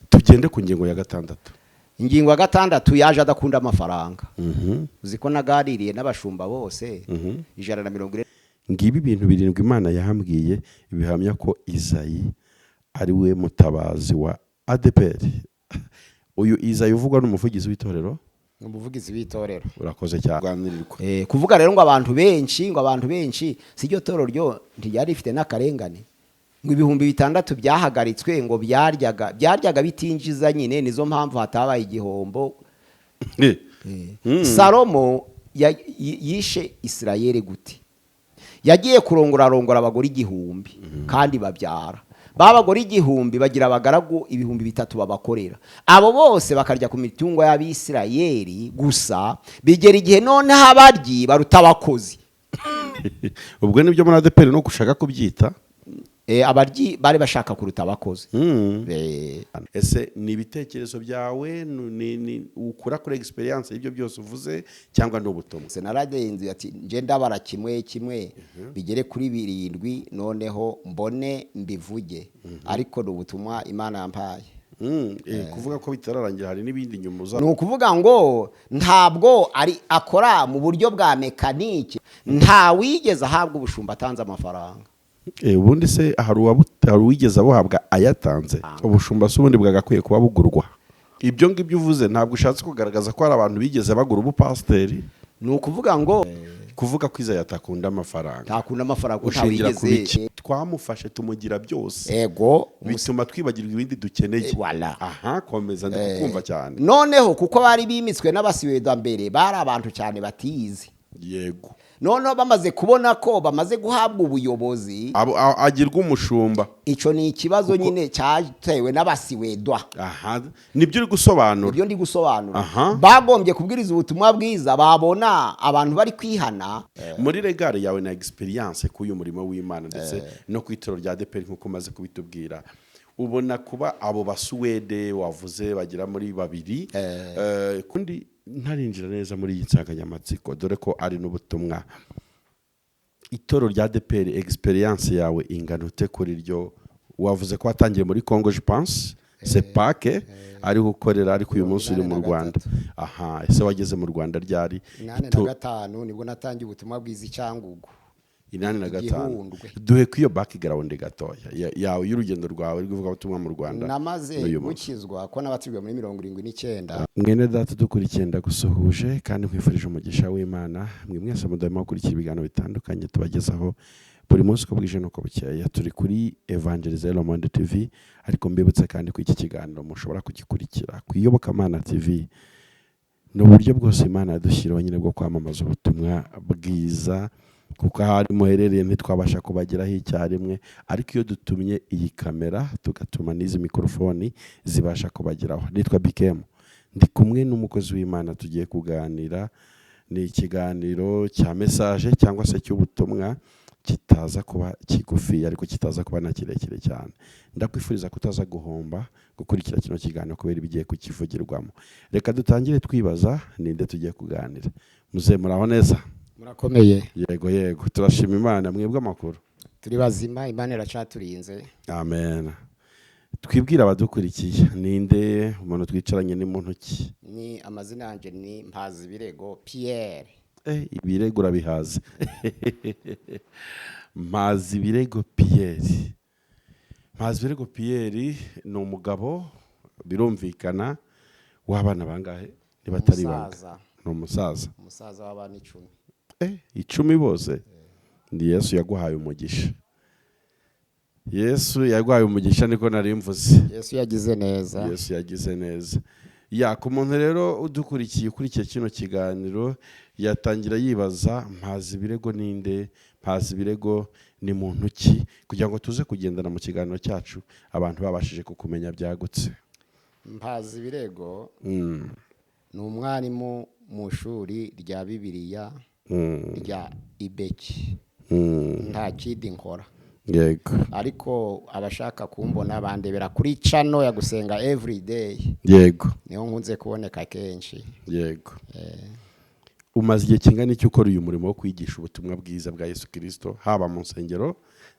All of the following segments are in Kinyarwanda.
Tugende ku ngingo ya gatandatu. Ingingo ya gatandatu, yaje adakunda amafaranga. Uzi ko naganiriye n'abashumba bose 140. Ngibi ibintu birindwi Imana yahambwiye bihamya ko Izayi ari we mutabazi wa ADEPR. Uyu Izayi uvugwa n'umuvugizi w'itorero? Ni umuvugizi w'itorero. Urakoze cyane, kuganirirwa. Kuvuga rero ngo abantu benshi, ngo abantu benshi, si iryo torero ryo ntiryari rifite n'akarengane, ngo 6000 byahagaritswe, ngo byaryaga bitinjiza nyine, nizo mpamvu hatabaye igihombo. Salomo yishe Isirayeli gute? Yagiye kurongora, arongora abagore 1000 kandi babyara. Ba bagore 1000 bagira abagaragu 3000 babakorera. Abo bose bakarya ku mitungo y'Abisirayeli gusa. Bigera igihe noneho abaryi baruta abakozi. Ubwo nibyo muri ADEPR no gushaka kubyita. Abaryi bari bashaka kuruta abakozi. Ese ni ibitekerezo byawe, ni ukura kuri experience y'ibyo byose uvuze, cyangwa ni ubutumwa? Se naragenze ati nje ndabara kimwe kimwe bigere kuri birindwi, noneho mbone mbivuge, ariko ni ubutumwa Imana yampaye. Kuvuga ko bitararangira, hari n'ibindi nyuma uza Ni ukuvuga ngo ntabwo ari akora mu buryo bwa mécanique. Nta wigeze ahabwa ubushumba atanze amafaranga. Ubundi se hari uwigeze abuhabwa ayatanze? Ubushumba se ubundi bwagakwiye kuba bugurwa? Ibyo ngibyo uvuze ntabwo ushatse kugaragaza ko hari abantu bigeze bagura ubupasiteri? Ni ukuvuga ngo Kuvuga ko Izayi atakunda amafaranga, ntakunda amafaranga kuko ushingira ku ntawigeze. biki? Twamufashe tumugira byose, Ego. bituma twibagirwa ibindi dukeneye. Voilà. Aha, komeza, ndi kukumva cyane. Noneho kuko bari bimitswe n'Abasiweda mbere, bari abantu cyane batize. Noneho bamaze kubona ko bamaze guhabwa ubuyobozi, Agirwa umushumba. Icyo ni ikibazo nyine cyatewe n'Abasiwedwa. Aha, nibyo uri gusobanura? Ibyo ndi gusobanura, bagombye kubwiriza ubutumwa bwiza, babona abantu bari kwihana. Muri regard yawe na experience k'uyu murimo w'Imana ndetse no ku itorero rya ADEPR, nk'uko umaze kubitubwira, ubona kuba abo Basuwede wavuze bagera muri babiri, kundi ntarinjira neza muri iyi nsanganyamatsiko, dore ko ari n'ubutumwa, itorero rya ADEPR, experience yawe ingana ute kuri ryo? Wavuze ko watangiye muri Congo, je pense c'est pake ariho ukorera, ariko uyu munsi uri mu 83. Rwanda. Aha, ese wageze mu Rwanda ryari? 85 nibwo natangiye ubutumwa bwiza i Cyangugu. 85? Igihundwe. Duhe ku iyo background gatoya yawe y'urugendo rwawe rw'ivugabutumwa mu Rwanda Namaze n'uyu munsi. gukizwa, ko nabatijwe muri 79. Mwene data dukurikiye, ndagusuhuje kandi nkwifurije umugisha w'Imana. Mwe mwese mudahwema gukurikira ibiganiro bitandukanye tubagezaho buri munsi uko bwije n'uko bukeye, turi kuri Evangelize Le Monde TV, ariko mbibutse kandi ko iki kiganiro mushobora kugikurikira ku Iyobokamana TV. Ni uburyo bwose Imana yadushyiriyeho nyine bwo kwamamaza ubutumwa bwiza, kuko aho ari muherereye ntitwabasha kubageraho icyarimwe, ariko iyo dutumye iyi kamera, tugatuma n'izi mikorofoni, zibasha kubageraho. Nitwa Bikemu, ndi kumwe n'umukozi w'Imana tugiye kuganira. Ni ikiganiro cya message cyangwa se cy'ubutumwa, kitaza kuba kigufi ariko kitaza kuba na kirekire cyane. Ndakwifuriza kutaza guhomba gukurikira kino kiganiro kubera ibigiye kukivugirwamo. Reka dutangire twibaza ninde tugiye kuganira. Muze, muraho neza? Murakomeye? Yego, turashima Imana. Mwebwe amakuru? Turi bazima, Imana iracaturinze. Amen. Twibwire abadukurikiye, ninde umuntu twicaranye, ni muntu ki? Ni amazina yanjye ni Mpazibirego Pierre. Ibirego urabihaze. Mpazibirego Pierre, Mpazibirego Pierre ni umugabo, birumvikana, w'abana bangahe niba atari ibanga? Umusaza. Ni umusaza. Umusaza w'abana 10. 10 bose ni Yesu yaguhaye umugisha. Yesu yaguhaye umugisha, niko nari mvuze. Yesu yagize neza. Yesu yagize neza. Ya, ku muntu rero udukurikiye, ukurikiye kino kiganiro, yatangira yibaza: Mpazibirego ninde? Mpazibirego ni muntu ki? Kugira ngo tuze kugendana mu kiganiro cyacu abantu babashije kukumenya byagutse. Mpazibirego ni umwarimu mu ishuri rya Bibiliya rya Ibeki. Nta kindi nkora. Ariko abashaka kumbona bandebera kuri channel ya Gusenga Everyday. Niho nkunze kuboneka kenshi. Yego. Umaze igihe kingana iki ukora uyu murimo wo kwigisha ubutumwa bwiza bwa Yesu Kirisito, haba mu nsengero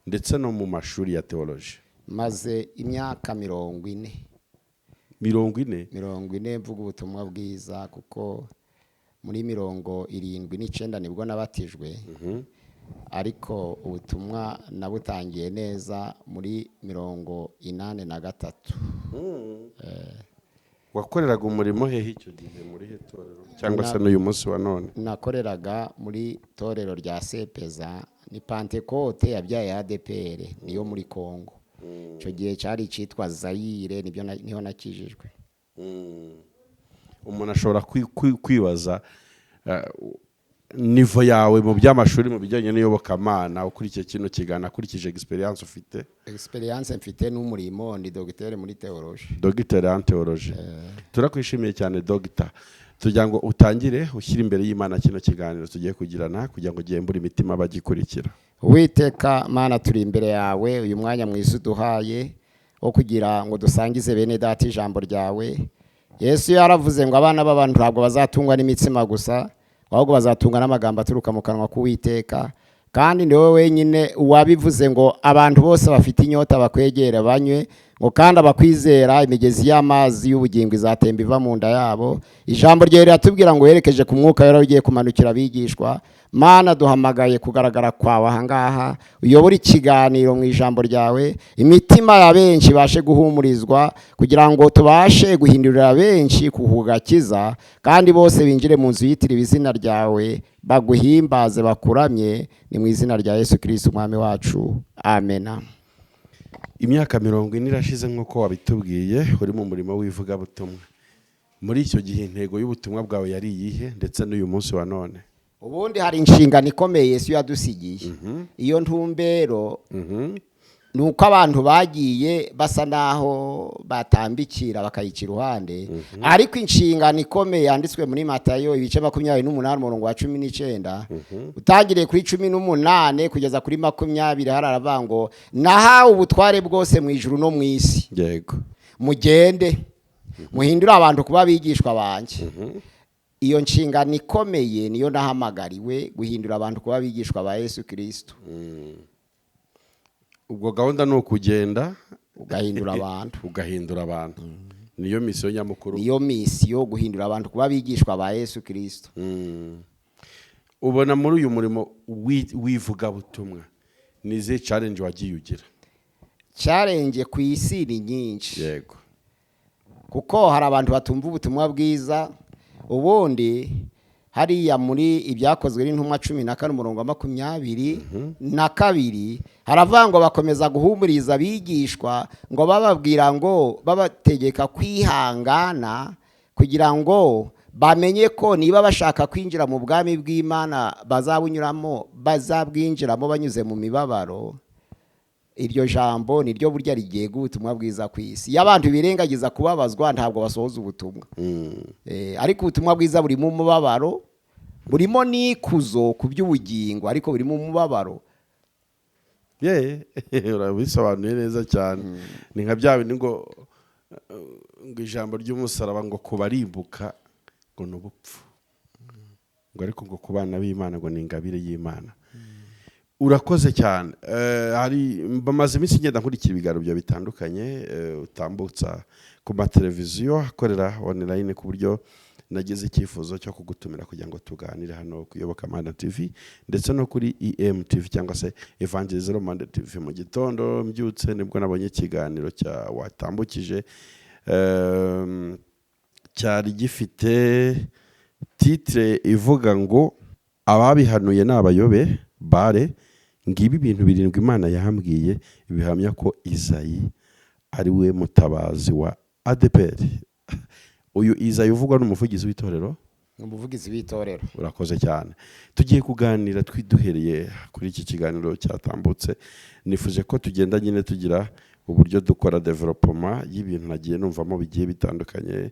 ndetse no mu mashuri ya teoloji? Maze imyaka 40. 40? 40 mvuga ubutumwa bwiza, kuko muri 79 nibwo nabatijwe, ariko ubutumwa nabutangiye neza muri 83. Wakoreraga umurimo hehe icyo gihe, muri he torero cyangwa se n'uyu munsi wa none? Nakoreraga muri torero rya Sepeza, ni Pantekote yabyaye ADPR, niyo muri Kongo. Icyo gihe cyari icyitwa Zayire, nibyo niho nakijijwe. Umuntu ashobora kwibaza niveau yawe mu by'amashuri, mu bijyanye n'iyobokamana, ukurikiye kino kiganiro, akurikije experience ufite. Experience mfite n'umurimo, ni dogiteri muri théologie. Dogiteri en théologie, turakwishimiye cyane dogita. Tugira ngo utangire ushyire imbere y'Imana kino kiganiro tugiye kugirana, kugira ngo ugembure imitima bagikurikira. Uwiteka Mana, turi imbere yawe uyu mwanya mwiza uduhaye wo kugira ngo dusangize bene data ijambo ryawe. Yesu yaravuze ngo abana b'abantu ntabwo bazatungwa n'imitsima gusa, ahubwo bazatungwa n'amagambo aturuka mu kanwa k'Uwiteka. Kandi ni wowe wenyine wabivuze ngo abantu bose bafite inyota bakwegera banywe, ngo kandi abakwizera imigezi y'amazi y'ubugingo izatemba iva mu nda yabo. Ijambo ryawe riratubwira ngo werekeje ku mwuka wera ugiye kumanukira abigishwa. Mana, duhamagaye kugaragara kwawe ahangaha, uyobore ikiganiro mu ijambo ryawe, imitima ya benshi ibashe guhumurizwa, kugira ngo tubashe guhindurira benshi ku gakiza, kandi bose binjire mu nzu yitiriwe izina ryawe, baguhimbaze, bakuramye. Ni mu izina rya Yesu Kristo Umwami wacu, amena. Imyaka 40 irashize, nk'uko wabitubwiye, uri mu murimo w'ivugabutumwa. Muri icyo gihe intego y'ubutumwa bwawe yari iyihe, ndetse n'uyu munsi wa none? Ubundi hari inshingano ikomeye Yesu yadusigiye. Iyo ntumbero ni uko abantu bagiye basa naho batambikira bakayica iruhande, ariko inshingano ikomeye yanditswe muri Matayo ibice 28, umurongo wa 19, utangiriye kuri 18 kugeza kuri 20, hari aravuga ngo: "Nahawe ubutware bwose mu ijuru no mu isi. Mugende muhindure abantu kuba abigishwa banjye." Iyo nshingano ikomeye niyo nahamagariwe, guhindura abantu kuba abigishwa ba Yesu Kirisito. Ubwo gahunda ni ukugenda ugahindura abantu. Ugahindura abantu, niyo mission nyamukuru. Niyo mission, guhindura abantu kuba abigishwa ba Yesu Kirisito. Ubona muri uyu murimo w'ivugabutumwa ni izihe challenge wagiye ugira? Challenge ku isi ni nyinshi, kuko hari abantu batumva ubutumwa bwiza. Ubundi hariya muri Ibyakozwe n'Intumwa 14, umurongo wa 22, haravuga ngo bakomeza guhumuriza abigishwa, ngo bababwira, ngo babategeka kwihangana, kugira ngo bamenye ko niba bashaka kwinjira mu bwami bw'Imana bazabunyuramo, bazabwinjiramo banyuze mu mibabaro. Iryo jambo ni ryo burya rigenga ubutumwa bwiza ku isi. Iyo abantu birengagiza kubabazwa, ntabwo basohoza ubutumwa. Ariko ubutumwa bwiza burimo umubabaro, burimo n'ikuzo ku by'ubugingo, ariko burimo umubabaro. Ye, urabisobanuye neza cyane. Ni nka bya bindi ngo ijambo ry'umusaraba ngo kubarimbuka ngo ni ubupfu, ngo ariko ngo ku bana b'Imana ngo ni ingabire y'Imana. Urakoze cyane. Hari bamaze iminsi ngenda nkurikira ibiganiro byawe bitandukanye utambutsa ku mateleviziyo akorera online, ku buryo nagize icyifuzo cyo kugutumira kugira ngo tuganire hano ku Iyobokamana TV ndetse no kuri EMTV cyangwa se Evangelist Romande TV. Mu gitondo mbyutse nibwo nabonye ikiganiro cya watambukije, cyari gifite titre ivuga ngo "Ababihanuye ni abayobe bare, ngibi ibintu birindwi Imana yambwiye bihamya ko Izayi ari we mutabazi wa ADPR." Uyu Izayi uvugwa n'umuvugizi w'itorero? Ni umuvugizi w'itorero. Urakoze cyane. Tugiye kuganira duhereye kuri iki kiganiro cyatambutse. Nifuje ko tugenda nyine tugira uburyo dukora développement y'ibintu nagiye numvamo bigiye bitandukanye,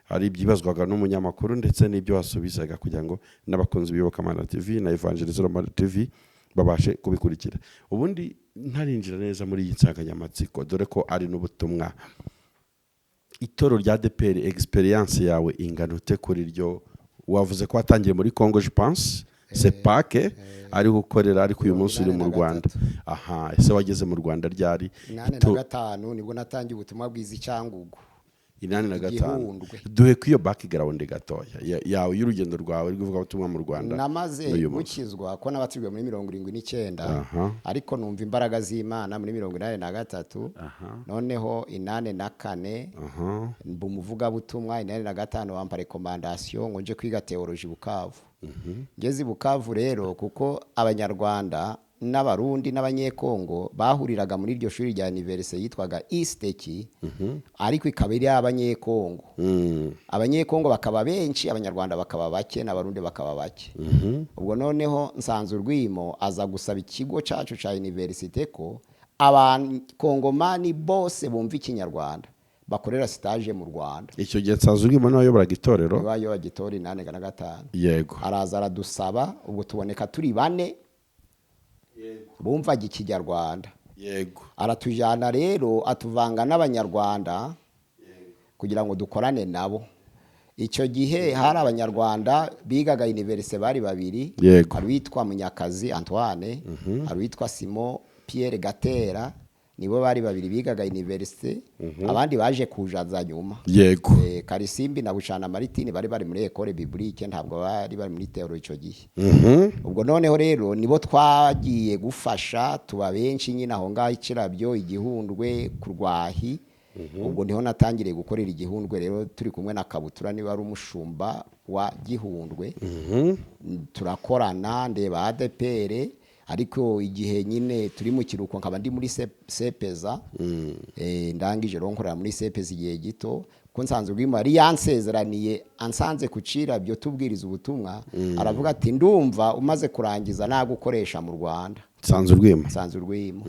hari ibyibazwaga n'umunyamakuru ndetse n'ibyo wasubizaga, kugira ngo n'abakunzi b'Iyobokamana TV na Evangelist Romande TV babashe kubikurikira. Ubundi ntarinjira neza muri iyi nsanganyamatsiko, dore ko ari n'ubutumwa, itorero rya ADPR, experience yawe ingana ute kuri ryo? Wavuze ko watangiye muri Congo, je pense c'est pas que ariho ukorera, ariko uyu munsi uri mu Rwanda. Aha ese wageze mu Rwanda ryari? 85 nibwo natangiye ubutumwa bwiza i Cyangugu. 85. Igihundwe. Duhe ku iyo background gatoya yawe y'urugendo rwawe rw'ivugabutumwa mu Rwanda Namaze n'uyu munsi. gukizwa, ko nabatijwe muri 79, ariko numva imbaraga z'Imana muri 83, noneho 84 mba umuvugabutumwa, 85 bampa recommandation ngo nje kwiga théologie Bukavu. Ngeze i Bukavu rero, kuko Abanyarwanda n'Abarundi n'Abanyekongo bahuriraga muri iryo shuri rya université yitwaga Isteki, ariko ikaba iri Abanyekongo, Abanyekongo bakaba benshi, Abanyarwanda bakaba bake, n'Abarundi bakaba bake. Ubwo noneho Nsanze Urwimo aza gusaba ikigo cyacu cya université ko Abakongomani bose bumva Ikinyarwanda bakorera stage mu Rwanda. Icyo gihe Nsanze Urwimo niwe wayoboraga itorero. Iwayo wa gitori 85. Araza aradusaba, ubwo tuboneka turi bane bumvaga Ikinyarwanda. Aratujyana rero, atuvanga n'Abanyarwanda kugira ngo dukorane nabo. Icyo gihe hari Abanyarwanda bigaga université bari babiri. Hari uwitwa Munyakazi Antoine, hari uwitwa Simon Pierre Gatera, nibo bari babiri bigaga université. Abandi baje kujaza nyuma. Karisimbi na Bucana Maritini bari muri École Biblique, ntabwo bari muri théolo icyo gihe. Ubwo noneho rero nibo twagiye gufasha, tuba benshi nyine aho ngaho Ikirabyo, Igihundwe, Kurwahi. Ubwo niho natangiriye gukorera Igihundwe rero, turi kumwe na Kabutura, niba ari umushumba wa Gihundwe. Turakorana, ndeba ADPR, ariko igihe nyine turi mu kiruhuko nkaba ndi muri sepeza. Ndangije rero nkorera muri sepeza igihe gito, ko Nsanze Urwimo yari yansezeraniye ansanze ku Cirabyo tubwiriza ubutumwa, aravuga ati: "Ndumva umaze kurangiza nagukoresha mu Rwanda." Nsanze Urwimo. Nsanze Urwimo,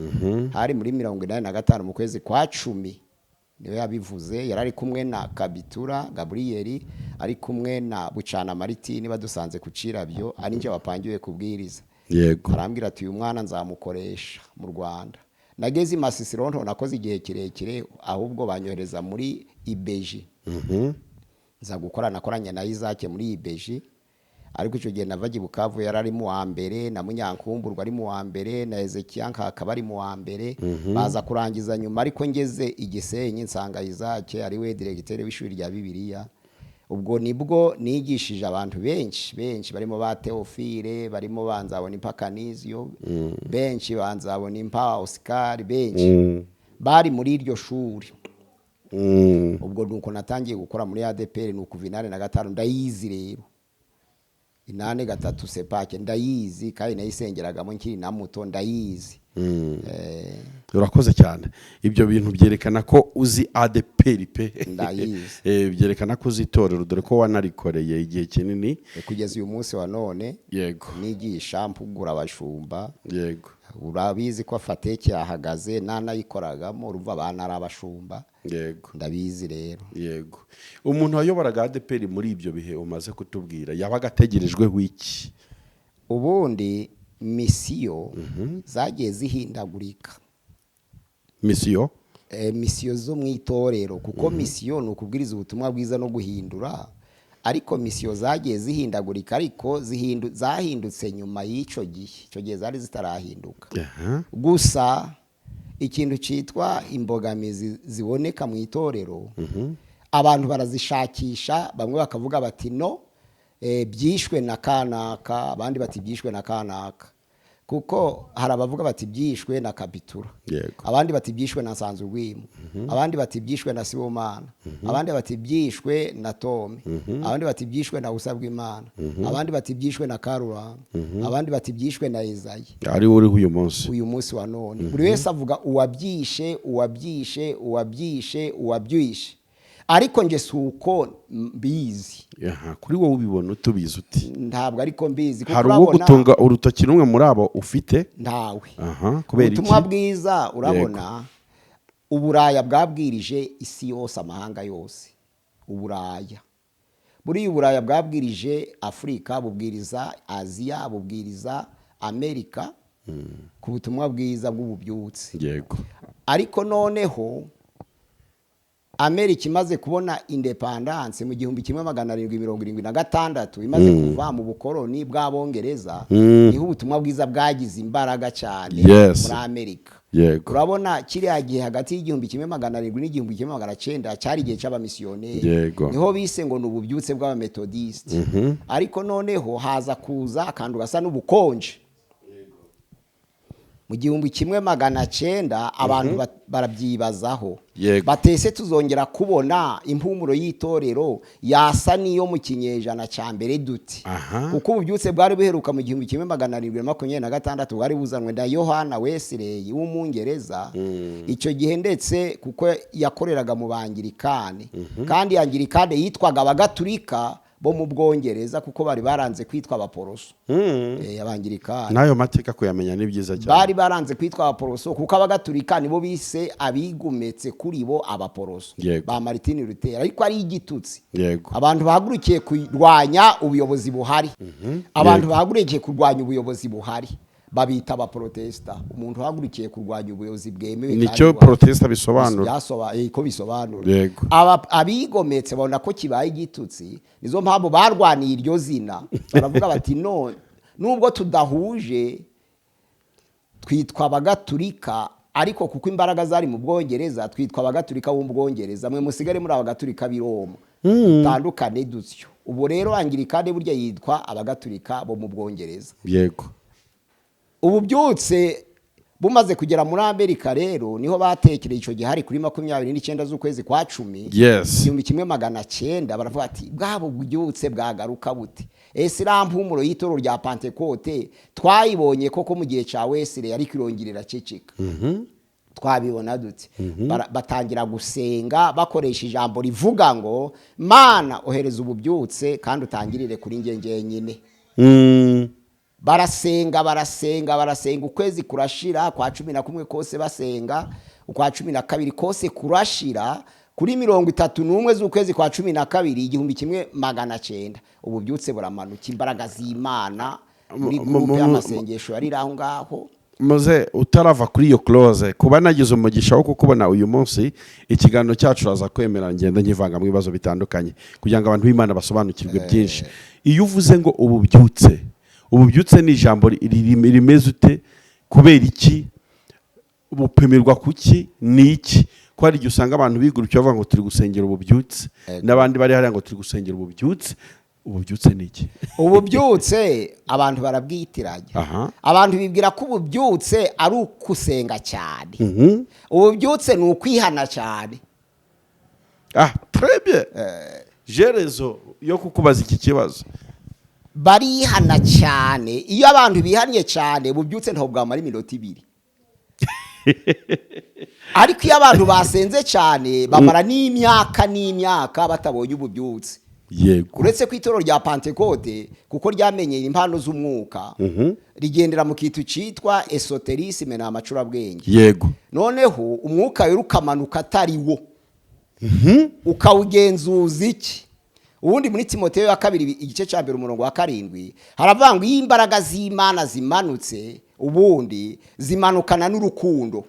hari muri 85 mu kwezi kwa 10 niwe yabivuze. Yari ari kumwe na Kabitura Gaburiyeri, ari kumwe na Bucana Maritini, badusanze ku Cirabyo, ari njye wapangiwe kubwiriza. Arambwira ati: "Uyu mwana nzamukoresha mu Rwanda." Nageze i Masisi rero nakoze igihe kirekire, ahubwo banyohereza muri Ibeji, nza gukora, nakoranye na Isaac muri Ibeji. Ariko icyo gihe navaga i Bukavu yari ari mu wa mbere, na Munyankumburwa ari mu wa mbere, na Ezekiya Nkakaba ari mu wa mbere, baza kurangiza nyuma. Ariko ngeze i Gisenyi nsanga Isaac ari we diregiteri w'ishuri rya Bibiliya. Ubwo nibwo nigishije abantu benshi benshi, barimo ba Teofile, barimo ba Nzabona Impakanizio, benshi ba Nzabona Impa Oscar, benshi bari muri iryo shuri. Ubwo nuko natangiye gukora muri ADPR, ni ukuva 85. Ndayizi rero, 83 sepake ndayizi, kandi nayisengeragamo nkiri na muto, ndayizi. Urakoze cyane, ibyo bintu byerekana ko uzi ADPR pe. Ndayizi. Byerekana ko uzi itorero, dore ko wanarikoreye igihe kinini. Kugeza uyu munsi wa none nigisha, mpugura abashumba. Urabizi ko fateke yahagaze nanayikoragamo, urumva abana ari abashumba. Ndabizi rero. Yego, umuntu wayoboraga ADPR muri ibyo bihe umaze kutubwira yabaga ategerejweho iki? Ubundi misiyo zagiye zihindagurika. Misiyo? Misiyo zo mu itorero, kuko misiyo ni ukubwiriza ubutumwa bwiza no guhindura, ariko misiyo zagiye zihindagurika, ariko zahindutse nyuma y'icyo gihe. Icyo gihe zari zitarahinduka. Gusa ikintu cyitwa imbogamizi ziboneka mu itorero, abantu barazishakisha. Bamwe bakavuga bati: "No byishwe na kanaka," abandi bati: "Byishwe na kanaka," kuko hari abavuga bati: "Byishwe na Kapitura," abandi bati: "Byishwe na Nsanzurwimo," abandi bati: "Byishwe na Sibomana," abandi bati: "Byishwe na Tome," abandi bati: "Byishwe na Usabwimana," abandi bati: "Byishwe na Karuranga," abandi bati: "Byishwe na Ezayi." Ari we uriho uyu munsi. Uyu munsi wa none buri wese avuga uwabyishe, uwabyishe, uwabyishe, uwabyishe, ariko nje si uko mbizi. Aha, kuri wowe ubibona utubizi uti? Ntabwo ariko mbizi, kuko Hari uwo urabona gutunga urutoki rumwe muri abo ufite? Ntawe. Aha, kubera iki? Ubutumwa bwiza, urabona Uburaya bwabwirije isi yose, amahanga yose. Uburaya buriya, Uburaya bwabwirije Afurika, bubwiriza Aziya, bubwiriza Amerika ku butumwa bwiza bw'ububyutse. Ariko noneho Amerika imaze kubona indépendance mu 1776, imaze kuva mu bukoroni bw'Abongereza, niho ubutumwa bwiza bwagize imbaraga cyane muri Amerika. Urabona kiriya gihe hagati y'1700 n'1900 cyari igihe cy'abamisiyoneri. Niho bise ngo ni ububyutse bw'abametodisite, ariko noneho haza kuza akantu gasa n'ubukonje mu 1900, abantu barabyibazaho, batese tuzongera kubona impumuro y'itorero yasa n'iyo mu kinyejana cya mbere duti? Kuko ububyutse bwari buheruka mu 1726, bwari buzanwe na Yohana Wesley w'Umwongereza icyo gihe, ndetse kuko yakoreraga mu Bangirikani, kandi Angirikani yitwaga Abagaturika bo mu Bwongereza, kuko bari baranze kwitwa Abaporoso. Abangirikani. N'ayo mateka kuyamenya ni byiza cyane. Bari baranze kwitwa Abaporoso, kuko Abagaturika nibo bise abigometse kuri bo Abaporoso, ba Martin Luther, ariko ari igitutsi. Abantu bahagurukiye kurwanya ubuyobozi buhari, abantu bahagurukiye kurwanya ubuyobozi buhari babita Abaprotesta. Umuntu uhagurukiye kurwanya ubuyobozi bwemewe kandi Nicyo buhari. protesta bisobanura. Ko bisobanura. Abigometse babona ko kibaye igitutsi, nizo mpamvu barwaniye iryo zina, baravuga bati: "No nubwo tudahuje, twitwa Abagaturika, ariko kuko imbaraga zari mu Bwongereza, twitwa Abagaturika bo mu Bwongereza, mwe musigare muri Abagaturika b'i Roma, dutandukane dutyo." Ubu rero Angirikani burya yitwa Abagaturika bo mu Bwongereza. Ububyutse bumaze kugera muri Amerika rero, niho batekereye icyo gihe, hari kuri 29 z'ukwezi kwa 10, 1900, baravuga ati: "Bwabo bubyutse bwagaruka bute? Ese iriya mpumuro y'itorero rya Pantekote twayibonye koko mu gihe cya Wesley, ariko irongera iraceceka, twabibona dute?" Batangira gusenga bakoresha ijambo rivuga ngo: "Mana, ohereza ububyutse kandi utangirire kuri njye njyenyine." Barasenga, barasenga, barasenga, ukwezi kurashira kwa 11 kose basenga, ukwa 12 kose kurashira. Kuri 31 z'ukwezi kwa 12 1900, ububyutse buramanuka, imbaraga z'Imana muri groupe y'amasengesho yari iri aho ngaho. Muze utarava kuri iyo close, kuba nagize umugisha wo kukubona uyu munsi, ikiganiro cyacu uraza kwemera ngenda nkivanga mu bibazo bitandukanye kugira ngo abantu b'Imana basobanukirwe byinshi. Iyo uvuze ngo ububyutse, ububyutse ni ijambo rimeze ute? Kubera iki? Bupimirwa kuki? Ni iki? Ko hari igihe usanga abantu bigurukira bavuga ngo turi gusengera ububyutse, n'abandi bari hariya ngo turi gusengera ububyutse. Ububyutse ni iki? Ububyutse abantu barabwitiranya. Abantu bibwira ko ububyutse ari ukusenga cyane. Ububyutse ni ukwihana cyane. Ah, très bien, j'ai raison yo kukubaza iki kibazo. Barihana cyane. Iyo abantu bihannye cyane, ububyutse ntabwo bwamara iminota 2, ariko iyo abantu basenze cyane, bamara n'imyaka n'imyaka batabonye ububyutse. Uretse ko itorero rya Pantekote, kuko ryamenyeye impano z'umwuka, rigendera mu kintu cyitwa ésotéricisme, ni amacurabwenge. Noneho umwuka wera ukamanuka atari wo, ukawugenzuza iki? Ubundi muri Timoteyo ya kabiri igice cya 1 umurongo wa 7 haravuga ngo iyo imbaraga z'Imana zimanutse, ubundi zimanukana n'urukundo.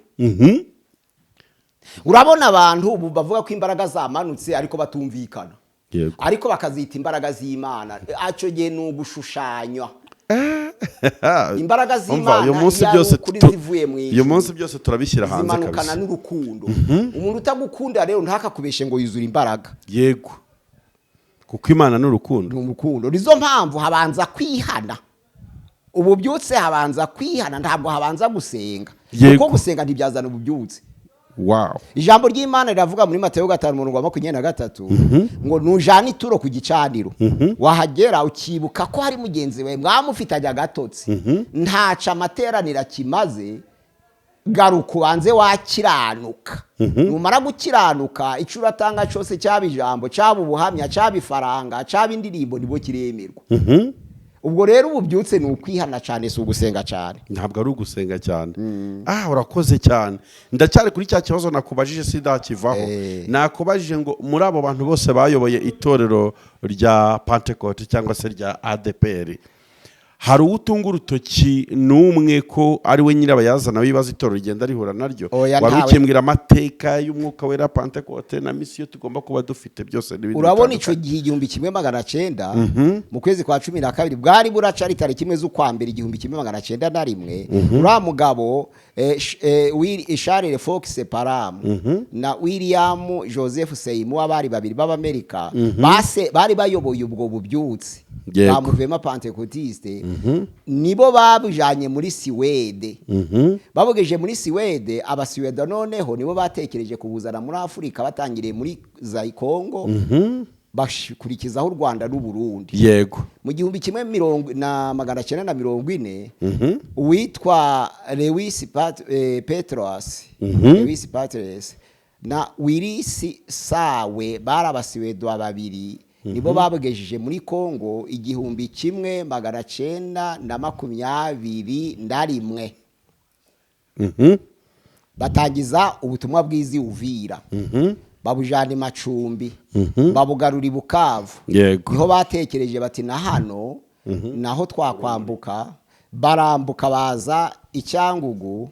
Urabona abantu ubu bavuga ko imbaraga zamanutse ariko batumvikana, ariko bakazita imbaraga z'Imana. Icyo gihe ni ugushushanywa imbaraga Umva, z'Imana. Uyu munsi Iyo ari byose ukuri zivuye mu uyu ijuru, munsi byose turabishyira hanze zimanukana kabisa. n'urukundo. Umuntu utagukunda rero ntakakubeshe ngo yuzure imbaraga. Yego, kuko Imana ni urukundo. Ni urukundo. Nizo mpamvu habanza kwihana. Ububyutse habanza kwihana, ntabwo habanza gusenga, kuko gusenga ntibyazana ububyutse. Ijambo ry'Imana riravuga muri Mateyo 5 umurongo wa 23 ngo nujana ituro ku gicaniro, wahagera ukibuka ko hari mugenzi wawe mwamufitanye agatotsi, ntaca amateraniro akimaze, garuka ubanze wakiranuka. Numara gukiranuka, icyo uratanga cyose, cyaba ijambo, cyaba ubuhamya, cyaba ifaranga, cyaba indirimbo, nibwo kiremerwa. Ubwo rero ububyutse ni ukwihana cyane, si ugusenga cyane. Ntabwo ari ugusenga cyane. Ah, urakoze cyane. Ndacyari kuri cya kibazo nakubajije, sindakivaho. Nakubajije ngo muri abo bantu bose bayoboye itorero rya Pentecote cyangwa se rya ADPR. Hari uwo utunga urutoki n'umwe ko ari we nyirabayazana w'ibibazo itorero rigenda rihura naryo? Oya, Wari ntawe. ukembwira amateka y'Umwuka Wera, Pantekote na misiyo tugomba kuba dufite, byose n'ibindi Urabona, icyo bitandukanye. gihe 1900 mu kwezi kwa 12 bwari buraca ari tariki 1 z'ukwa mbere 1901, uriya mugabo Charles Fox Parham na William Joseph Seymour, bari babiri b'Abamerika bari bayoboye ubwo bubyutse ba mouvement pentecôtiste, nibo babujanye muri Siwede. Babugeje muri Siwede, Abasiwede noneho nibo batekereje kubuzana muri Afurika, batangiriye muri za Kongo, bakurikizaho u Rwanda n'u Burundi. Mu 1940, uwitwa Lewis Petros, Lewis Petros na Willis Sawe, bari Abasiwedwa babiri, nibo babugejeje muri Kongo 1921. Batangiza ubutumwa bwiza i Uvira, babujana i Macumbi, babugarura i Bukavu. Niho batekereje bati: "Na hano naho twakwambuka." Barambuka baza i Cyangugu,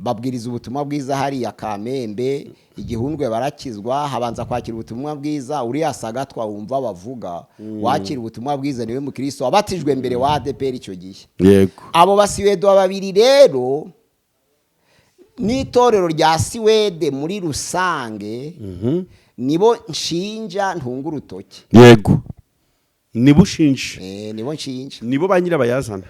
babwiriza ubutumwa bwiza hariya Kamembe, Igihundwe, barakizwa. Habanza kwakira ubutumwa bwiza uriya Sagatwa wumva bavuga. Wakira ubutumwa bwiza niwe mukristo wabatijwe mbere wa ADEPR icyo gihe. Abo Basiwedwa babiri rero n'itorero rya Siwede muri rusange nibo nshinja, ntunga urutoki. Yego, nibo ushinja. Nibo nshinja. Nibo ba nyirabayazana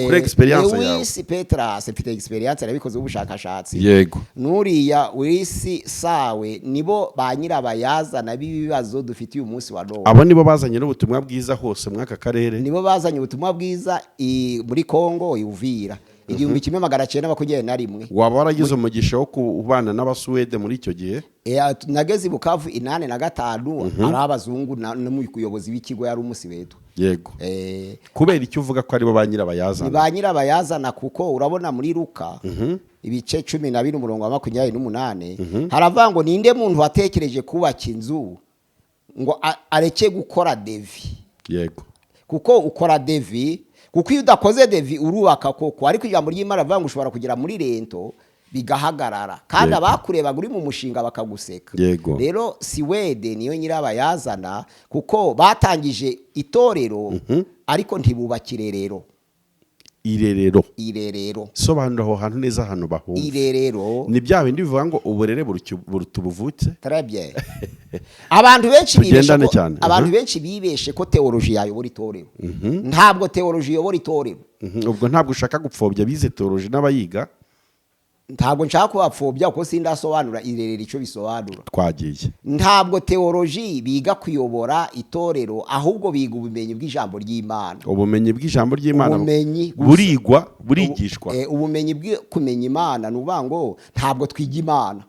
kuri experience yawe. Lewis Petras, mfite experience, nabikoze ubushakashatsi. Nuriya Willis Sawe, nibo ba nyirabayazana b'ibibazo dufite uyu munsi wa none. Abo nibo bazanye n'ubutumwa bwiza hose muri aka karere. Nibo bazanye ubutumwa bwiza muri Kongo, i Uvira, 1921. Waba waragize umugisha wo kubana n'Abasuwede muri icyo gihe? Nageze i Bukavu 85, ari abazungu n'umuyobozi w'ikigo yari Umusiwedo. Kubera icyo uvuga ko aribo ba Ni nyirabayazana? Ba nyirabayazana kuko urabona muri Luka ibice 12 umurongo wa 28 haravuga ngo: "Ninde muntu watekereje kubaka inzu ngo areke gukora devis?" Kuko ukora devis, kuko iyo udakoze devis urubaka koko, ariko ijambo ry'Imana rivuga ngo ushobora kugera muri linteau bigahagarara, kandi abakurebaga uri mu mushinga bakaguseka. Rero Siwede niyo nyirabayazana kuko batangije itorero ariko ntibubaka irerero. Irerero? Irerero. Sobanura aho hantu neza, ahantu bahumva. Irerero. Ni bya bindi bivuga ngo uburere buruta ubuvuke. Très bien. Abantu benshi bibeshe Tugendane ko cyane. abantu benshi bibeshe ko théologie yayobora itorero. Ntabwo théologie iyobora itorero. Ubwo ntabwo ushaka gupfobya abize théologie n'abayiga? Ntabwo nshaka kubapfobya kuko sindasobanura irerero icyo bisobanura. Twagiye. Ntabwo théologie biga kuyobora itorero, ahubwo biga ubumenyi bw'ijambo ry'Imana. Ubumenyi bw'ijambo ry'Imana. Ubumenyi gusa. Burigwa, burigishwa. Ubumenyi bwo kumenya Imana, ni ukuvuga ngo ntabwo twiga Imana,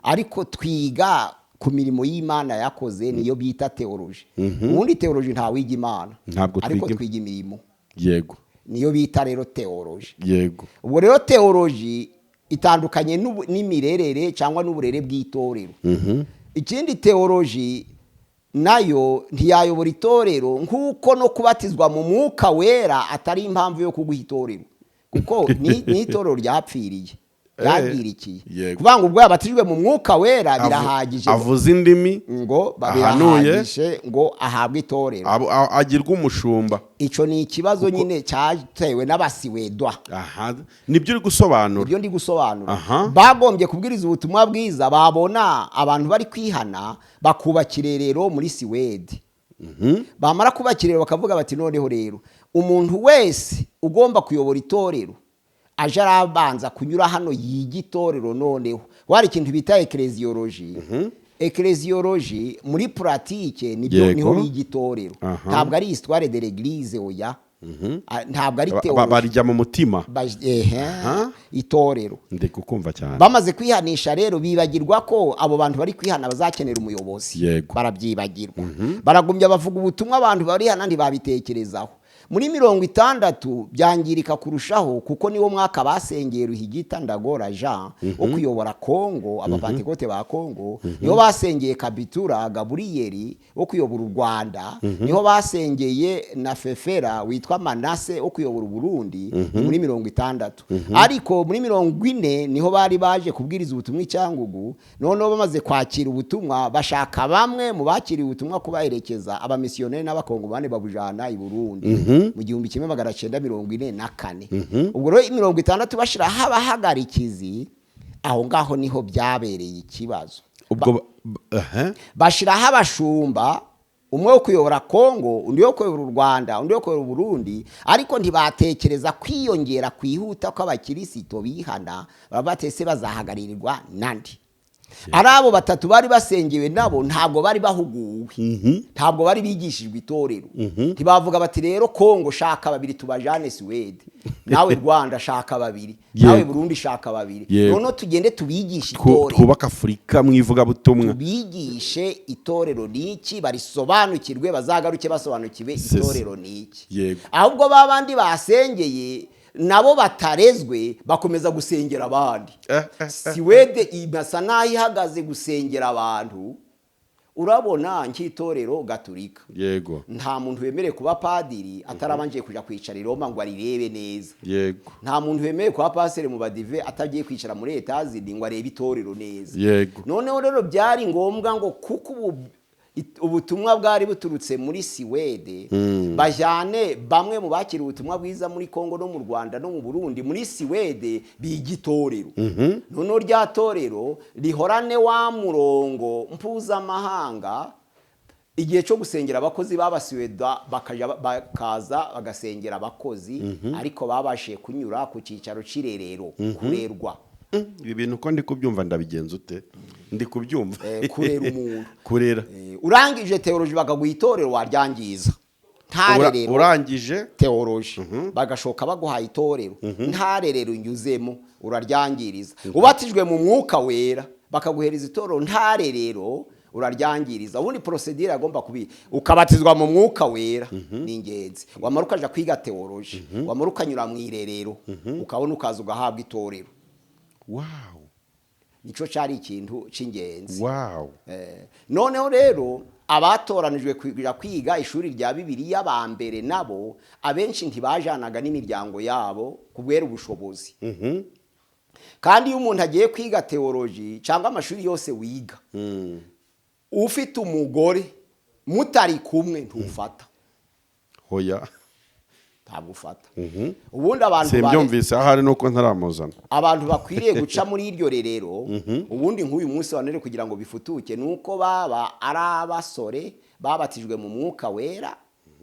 ariko twiga ku mirimo y'Imana yakoze, niyo bita théologie. Ubundi théologie ntawiga Imana, Ntabwo ariko twiga twiga imirimo, niyo bita rero théologie. Ubwo rero théologie itandukanye n'imirerere cyangwa n'uburere bw'itorero. Ikindi, théologie nayo ntiyayobora itorero, nk'uko no kubatizwa mu Mwuka Wera atari impamvu yo kuguha itorero, kuko ni itorero ryapfiriye, ryangirikiye. Kuvuga ngo ubwo yabatijwe mu Mwuka Wera birahagije, Avuze indimi, ngo ahanuye, birahagije ngo ahabwe itorero, agirwe umushumba. Icyo ni ikibazo nyine cyatewe n'Abasiwedwa. Aha nibyo uri gusobanura. Ibyo ndi gusobanura, bagombye kubwiriza ubutumwa bwiza, babona abantu bari kwihana, bakubaka irerero muri Siwedi. Bamara kubaka irerero bakavuga bati: "Noneho rero umuntu wese ugomba kuyobora itorero aje arabanza kunyura hano yiga itorero." Noneho wari ikintu bita ecclésiologie. Ecclésiologie muri pratique nibyo, niho biga itorero. Ntabwo ari histoire de l'église, oya. Ntabwo ari théologie. Barijya mu mutima. Ehe, itorero. Ndi kukumva cyane. Bamaze kwihanisha rero, bibagirwa ko abo bantu bari kwihana bazakenera umuyobozi. Barabyibagirwa, baragumya bavuga ubutumwa, abantu barihana, ntibabitekerezaho. Muri 60 byangirika kurushaho, kuko niwo mwaka basengeye Ruhigita Ndagora Jean wo kuyobora Kongo, Abapantekote ba Kongo. Niho basengeye Kabitura Gaburiyeri wo kuyobora u Rwanda. Niho basengeye na Fefera witwa Manase wo kuyobora Uburundi. Ni muri 60. Ariko muri 40 niho bari baje kubwiriza ubutumwa i Cyangugu. Noneho bamaze kwakira ubutumwa, bashaka bamwe mu bakiriye ubutumwa kubaherekeza, abamisiyoneri n'Abakongomani, babujana i Burundi mu 1944. Ubwo rero 60 bashyiraho abahagarikizi, aho ngaho niho byabereye ikibazo. Ubwo aha. Bashyiraho abashumba, umwe wo kuyobora Kongo, undi wo kuyobora u Rwanda, undi wo kuyobora Uburundi, ariko ntibatekereza kwiyongera kwihuta kw'abakirisito bihana. Baba batese bazahagaririrwa nandi? Ari abo batatu bari basengewe nabo ntabwo bari bahuguwe, ntabwo bari bigishijwe itorero. Ntibavuga bati: "Rero Kongo shaka babiri tubajane Suwede, nawe Rwanda shaka babiri, nawe Burundi shaka babiri, noneho tugende tubigishe itorero." Twubake Afurika mu ivugabutumwa. Tubigishe itorero ni iki, barisobanukirwe, bazagaruke basobanukiwe itorero ni iki. Ahubwo ba bandi basengeye nabo batarezwe bakomeza gusengera abandi. Siwede imasa n'aho ihagaze gusengera abantu. Urabona nk'itorero Gaturika, nta muntu wemerewe kuba padiri atarabanje kujya kwicara i Roma ngo arirebe neza. Nta muntu wemerewe kuba pasiteri mu Badive atagiye kwicara muri Etazini ngo arebe itorero neza. Noneho rero byari ngombwa ngo kuko ubu ubutumwa bwari buturutse muri Siwede, bajyane bamwe mu bakiriye ubutumwa bwiza muri Kongo no mu Rwanda no mu Burundi muri Siwede, biga itorero. Noneho rya torero rihorane wa murongo mpuzamahanga. Igihe cyo gusengera abakozi b'Abasiweda, bakajya bakaza bagasengera abakozi, ariko babashije kunyura ku cyicaro cy'irerero, kurerwa. Ibi bintu uko ndi kubyumva, ndabigenza ute? Ndi kubyumva. Kurera umuntu. Kurera. Urangije théologie bakaguha itorero, waryangiza nta rerero. Urangije Théologie bagashoka baguhaye itorero, nta rerero unyuzemo, uraryangiriza. Ubatijwe mu Mwuka Wera bakaguhereza itorero, nta rerero, uraryangiriza. Ubundi procédure agomba kubi ukabatizwa mu Mwuka Wera ni ingenzi, wamara ukaja kwiga théologie, wamara ukanyura mu irerero, ukabona ukaza ugahabwa itorero. Nico cyari ikintu cy'ingenzi. Noneho rero abatoranijwe kujya kwiga ishuri rya Bibiliya ba mbere, nabo abenshi ntibajanaga n'imiryango yabo kubera ubushobozi. Kandi iyo umuntu agiye kwiga théologie cyangwa amashuri yose wiga ufite umugore mutari kumwe, ntufata. Hoya. Ntabwo ufata. Ubundi abantu Simbyumvise, ahari nuko ntaramuzana. Abantu bakwiriye guca muri iryo rerero ubundi nk'uyu munsi wa none kugira ngo bifutuke, ni uko baba ari abasore babatijwe mu Mwuka Wera,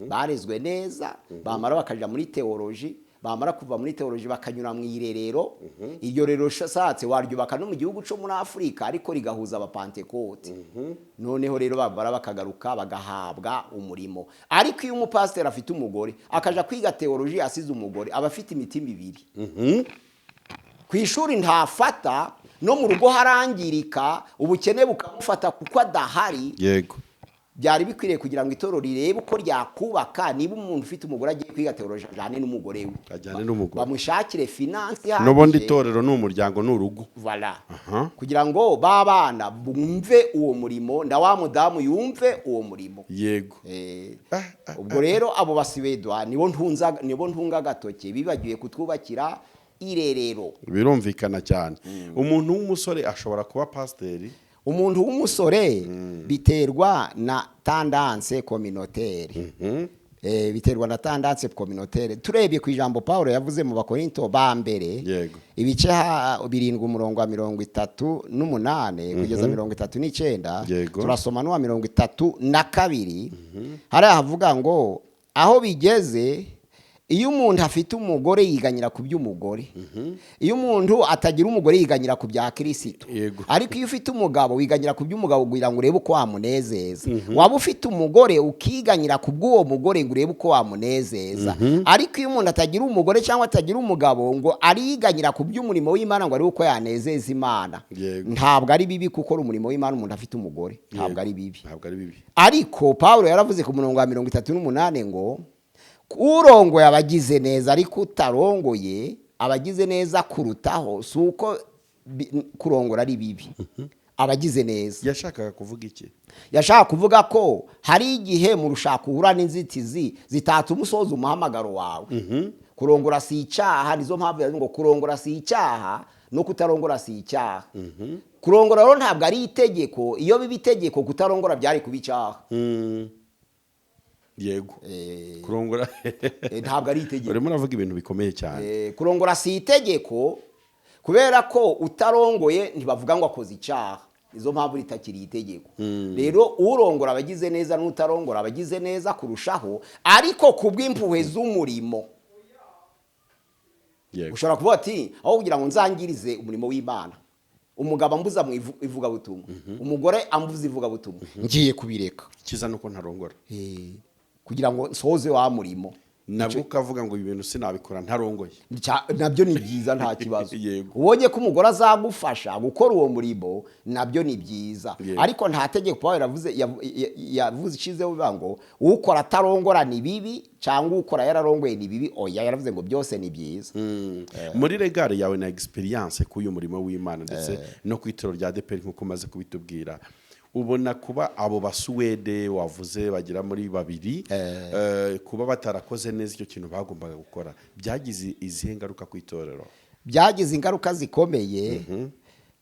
barezwe neza, bamara bakajya muri théologie, bamara kuva muri théologie bakanyura mu irerero. Iryo rero satse waryubaka no mu gihugu cyo muri Afurika, ariko rigahuza Abapantekote. Noneho rero bamara bakagaruka bagahabwa umurimo. Ariko iyo umupasiteri afite umugore akaja kwiga théologie asize umugore, aba afite imitima ibiri. Ku ishuri ntafata, no mu rugo harangirika, ubukene bukamufata kuko adahari. Byari bikwiriye kugira ngo itorero rirebe uko ryakubaka. Niba umuntu ufite umugore agiye kwiga théologie, ajyane n'umugore we. Ajyane n'umugore. Bamushakire finance N'ubundi ihagije. itorero ni umuryango, ni urugo. Voilà. Kugira ngo ba bana bumve uwo murimo na wa mudamu yumve uwo murimo. Ubwo rero abo Basiwedwa nibo ntunza, nibo ntunga agatoki, bibagiwe kutwubakira irerero. Birumvikana cyane. Umuntu w'umusore ashobora kuba pasiteri? Umuntu w'umusore biterwa na tendance communautaire. Biterwa na tendance communautaire. Turebye ku ijambo Paul yavuze mu Bakorinto ba mbere, ibice 7, umurongo wa 38 kugeza 39, turasoma n'uwa 32. Hariya havuga ngo aho bigeze, iyo umuntu afite umugore yiganyira ku by'umugore, iyo umuntu atagira umugore yiganyira ku bya Kirisito. Ariko iyo ufite umugabo wiganyira ku by'umugabo kugira ngo urebe uko wamunezeza. Waba ufite umugore ukiganyira ku bw'uwo mugore ngo urebe uko wamunezeza. Ariko iyo umuntu atagira umugore cyangwa atagira umugabo, ngo ariganyira ku by'umurimo w'Imana ngo arebe uko yanezeza Imana. Ntabwo ari bibi gukora umurimo w'Imana umuntu afite umugore, ntabwo ari bibi. Ntabwo ari bibi. Ariko Paul yaravuze ku murongo wa 38 ngo Urongoye abagize neza, ariko utarongoye abagize neza kurutaho. Si uko kurongora ari bibi, abagize neza. Yashakaga kuvuga iki? Yashaka kuvuga ko hari igihe mu rushako uhura n'inzitizi zitatuma usoza umuhamagaro wawe. Kurongora si icyaha. Nizo mpamvu yavuze ngo kurongora si icyaha no kutarongora si icyaha. Kurongora rero ntabwo ari itegeko. Iyo biba itegeko, kutarongora byari kuba icyaha. Yego, kurongora Ntabwo ari itegeko. Urimo uravuga ibintu bikomeye cyane. Kurongora si itegeko kubera ko utarongoye ntibavuga ngo akoze icyaha. Izo mpamvu ritakiri itegeko. Rero urongora abagize neza n'utarongora abagize neza kurushaho, ariko ku bw'impuhwe z'umurimo. Ushobora kuvuga ati: "Aho kugira ngo nzangirize umurimo w'Imana, umugabo ambuza mu ivugabutumwa, umugore ambuza ivugabutumwa, ngiye kubireka." Icyiza nuko ntarongora. Kugira ngo nsoze wa murimo. Nabwo ukavuga ngo ibi bintu sinabikora ntarongoye. Nabyo ni byiza, nta kibazo. Ubonye ko umugore azagufasha gukora uwo murimo, nabyo ni byiza. Ariko nta tegeko Pawulo yavuze yavuze ishizeho bivuga ngo ukora atarongora ni bibi cyangwa ukora yararongoye ni bibi. Oya, yaravuze ngo byose ni byiza. Muri regard yawe na experience k'uyu murimo w'Imana ndetse no ku itorero rya ADEPR, nk'uko umaze kubitubwira, ubona kuba abo Basuwede wavuze bagera muri babiri, kuba batarakoze neza icyo kintu bagombaga gukora, byagize izihe ngaruka ku itorero? Byagize ingaruka zikomeye,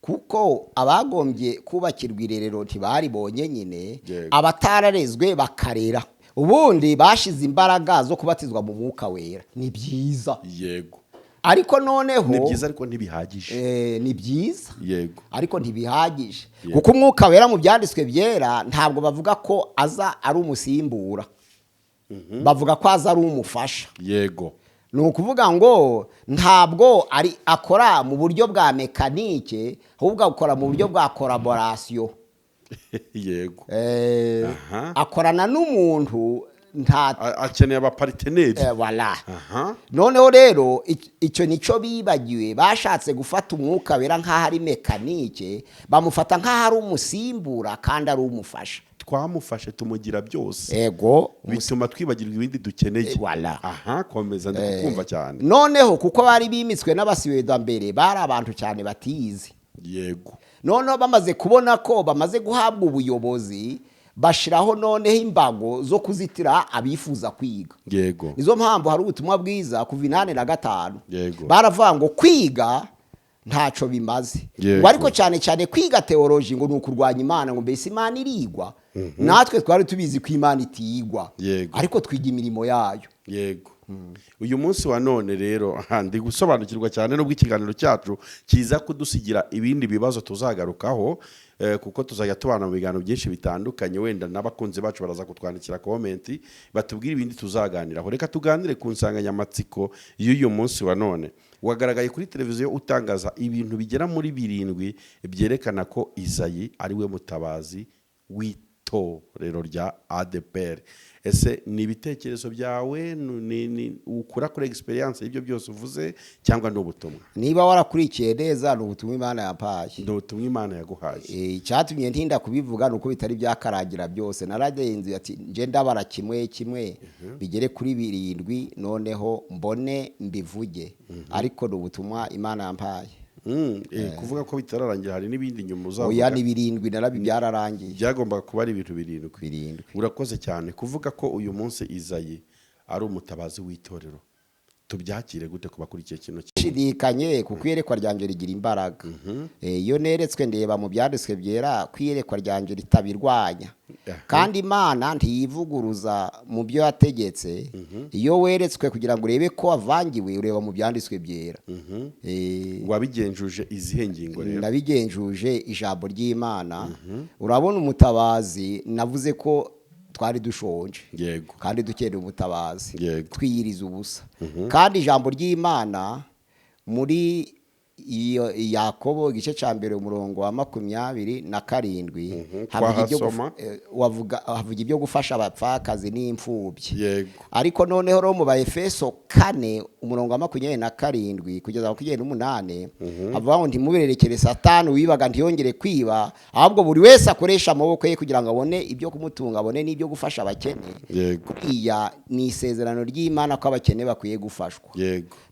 kuko abagombye kubakirwa irerero ntibaribonye nyine. Abatararezwe bakarera. Ubundi bashize imbaraga zo kubatizwa mu Mwuka Wera, ni byiza. Ariko noneho Ni byiza ariko ntibihagije. Ni byiza ariko ntibihagije, kuko Umwuka Wera mu Byanditswe Byera ntabwo bavuga ko aza ari umusimbura, bavuga ko aza ari umufasha. Ni ukuvuga ngo ntabwo ari akora mu buryo bwa mécanique, ahubwo akora mu buryo bwa collaboration. Akorana n'umuntu nta Akeneye abapartenaires. Voilà. Noneho rero icyo nicyo bibagiwe. Bashatse gufata Umwuka Wera nk'aho ari mécanique, bamufata nk'aho ari umusimbura kandi ari umufasha. Twamufashe tumugira byose, bituma twibagirwa ibindi dukeneye. Voilà. Aha, komeza, ndi kukumva cyane. Noneho kuko bari bimitswe n'Abasiweda mbere, bari abantu cyane batizi. Noneho bamaze kubona ko bamaze guhabwa ubuyobozi, bashyiraho noneho imbago zo kuzitira abifuza kwiga. Nizo mpamvu hari ubutumwa bwiza kuva 85. Baravuga ngo kwiga ntacyo bimaze. Ngo ariko cyane cyane kwiga théologie ngo ni ukurwanya Imana, ngo mbese Imana irigwa? Natwe twari tubizi ko Imana itigwa, ariko twiga imirimo yayo. Yego. Uyu munsi wa none rero, aha, ndi gusobanukirwa cyane, nubwo ikiganiro cyacu kiza kudusigira ibindi bibazo tuzagarukaho, kuko tuzajya tubana mu biganiro byinshi bitandukanye. Wenda n'abakunzi bacu baraza kutwandikira comment batubwire ibindi tuzaganiraho. Reka tuganire ku nsanganyamatsiko y'uyu munsi wa none. Wagaragaye kuri televiziyo utangaza ibintu bigera muri birindwi byerekana ko Izayi ari we mutabazi w'itorero rya ADEPR. Ese ni ibitekerezo byawe, ni ukura kuri experience y'ibyo byose uvuze, cyangwa ni ubutumwa? Niba warakurikiye neza, ni ubutumwa Imana yampaye. Ni ubutumwa Imana yaguhaye. Icyatumye ntinda kubivuga ni uko bitari byakarangira byose. Naragenze ati nje ndabara kimwe kimwe bigere kuri birindwi, noneho mbone mbivuge, ariko ni ubutumwa Imana yampaye. Kuvuga ko bitararangira, hari n'ibindi nyuma Oya, uzavuga? Ni birindwi, narabi byararangiye. Byagombaga kuba ari ibintu birindwi. Birindwi. Urakoze cyane. Kuvuga ko uyu munsi Izayi ari umutabazi w'itorero, tubyakire gute ku bakurikiye kino kintu? Shidikanye, kuko iyerekwa ryanjye rigira imbaraga. Iyo neretswe ndeba mu Byanditswe Byera ko iyerekwa ryanjye ritabirwanya. Kandi Imana ntiyivuguruza mu byo yategetse. Iyo weretswe, kugira ngo urebe ko wavangiwe, ureba mu Byanditswe Byera. Wabigenjuje izihe ngingo rero? Nabigenjuje ijambo ry'Imana. Urabona, umutabazi, navuze ko twari dushonje kandi dukeneye umutabazi, twiyiriza ubusa. Kandi ijambo ry'Imana muri Iyo Yakobo igice cya mbere, umurongo wa 27, havuga ibyo Twahasoma. Havuga ibyo gufasha abapfakazi n'imfubyi. Ariko noneho rero mu Baefeso 4, umurongo wa 27 kugeza 28, havuga ngo: "Ntimubererekere Satani. Wibaga ntiyongere kwiba, ahubwo buri wese akoresha amaboko ye kugira ngo abone ibyo kumutunga, abone n'ibyo gufasha abakene." Iya ni isezerano ry'Imana ko abakene bakwiye gufashwa.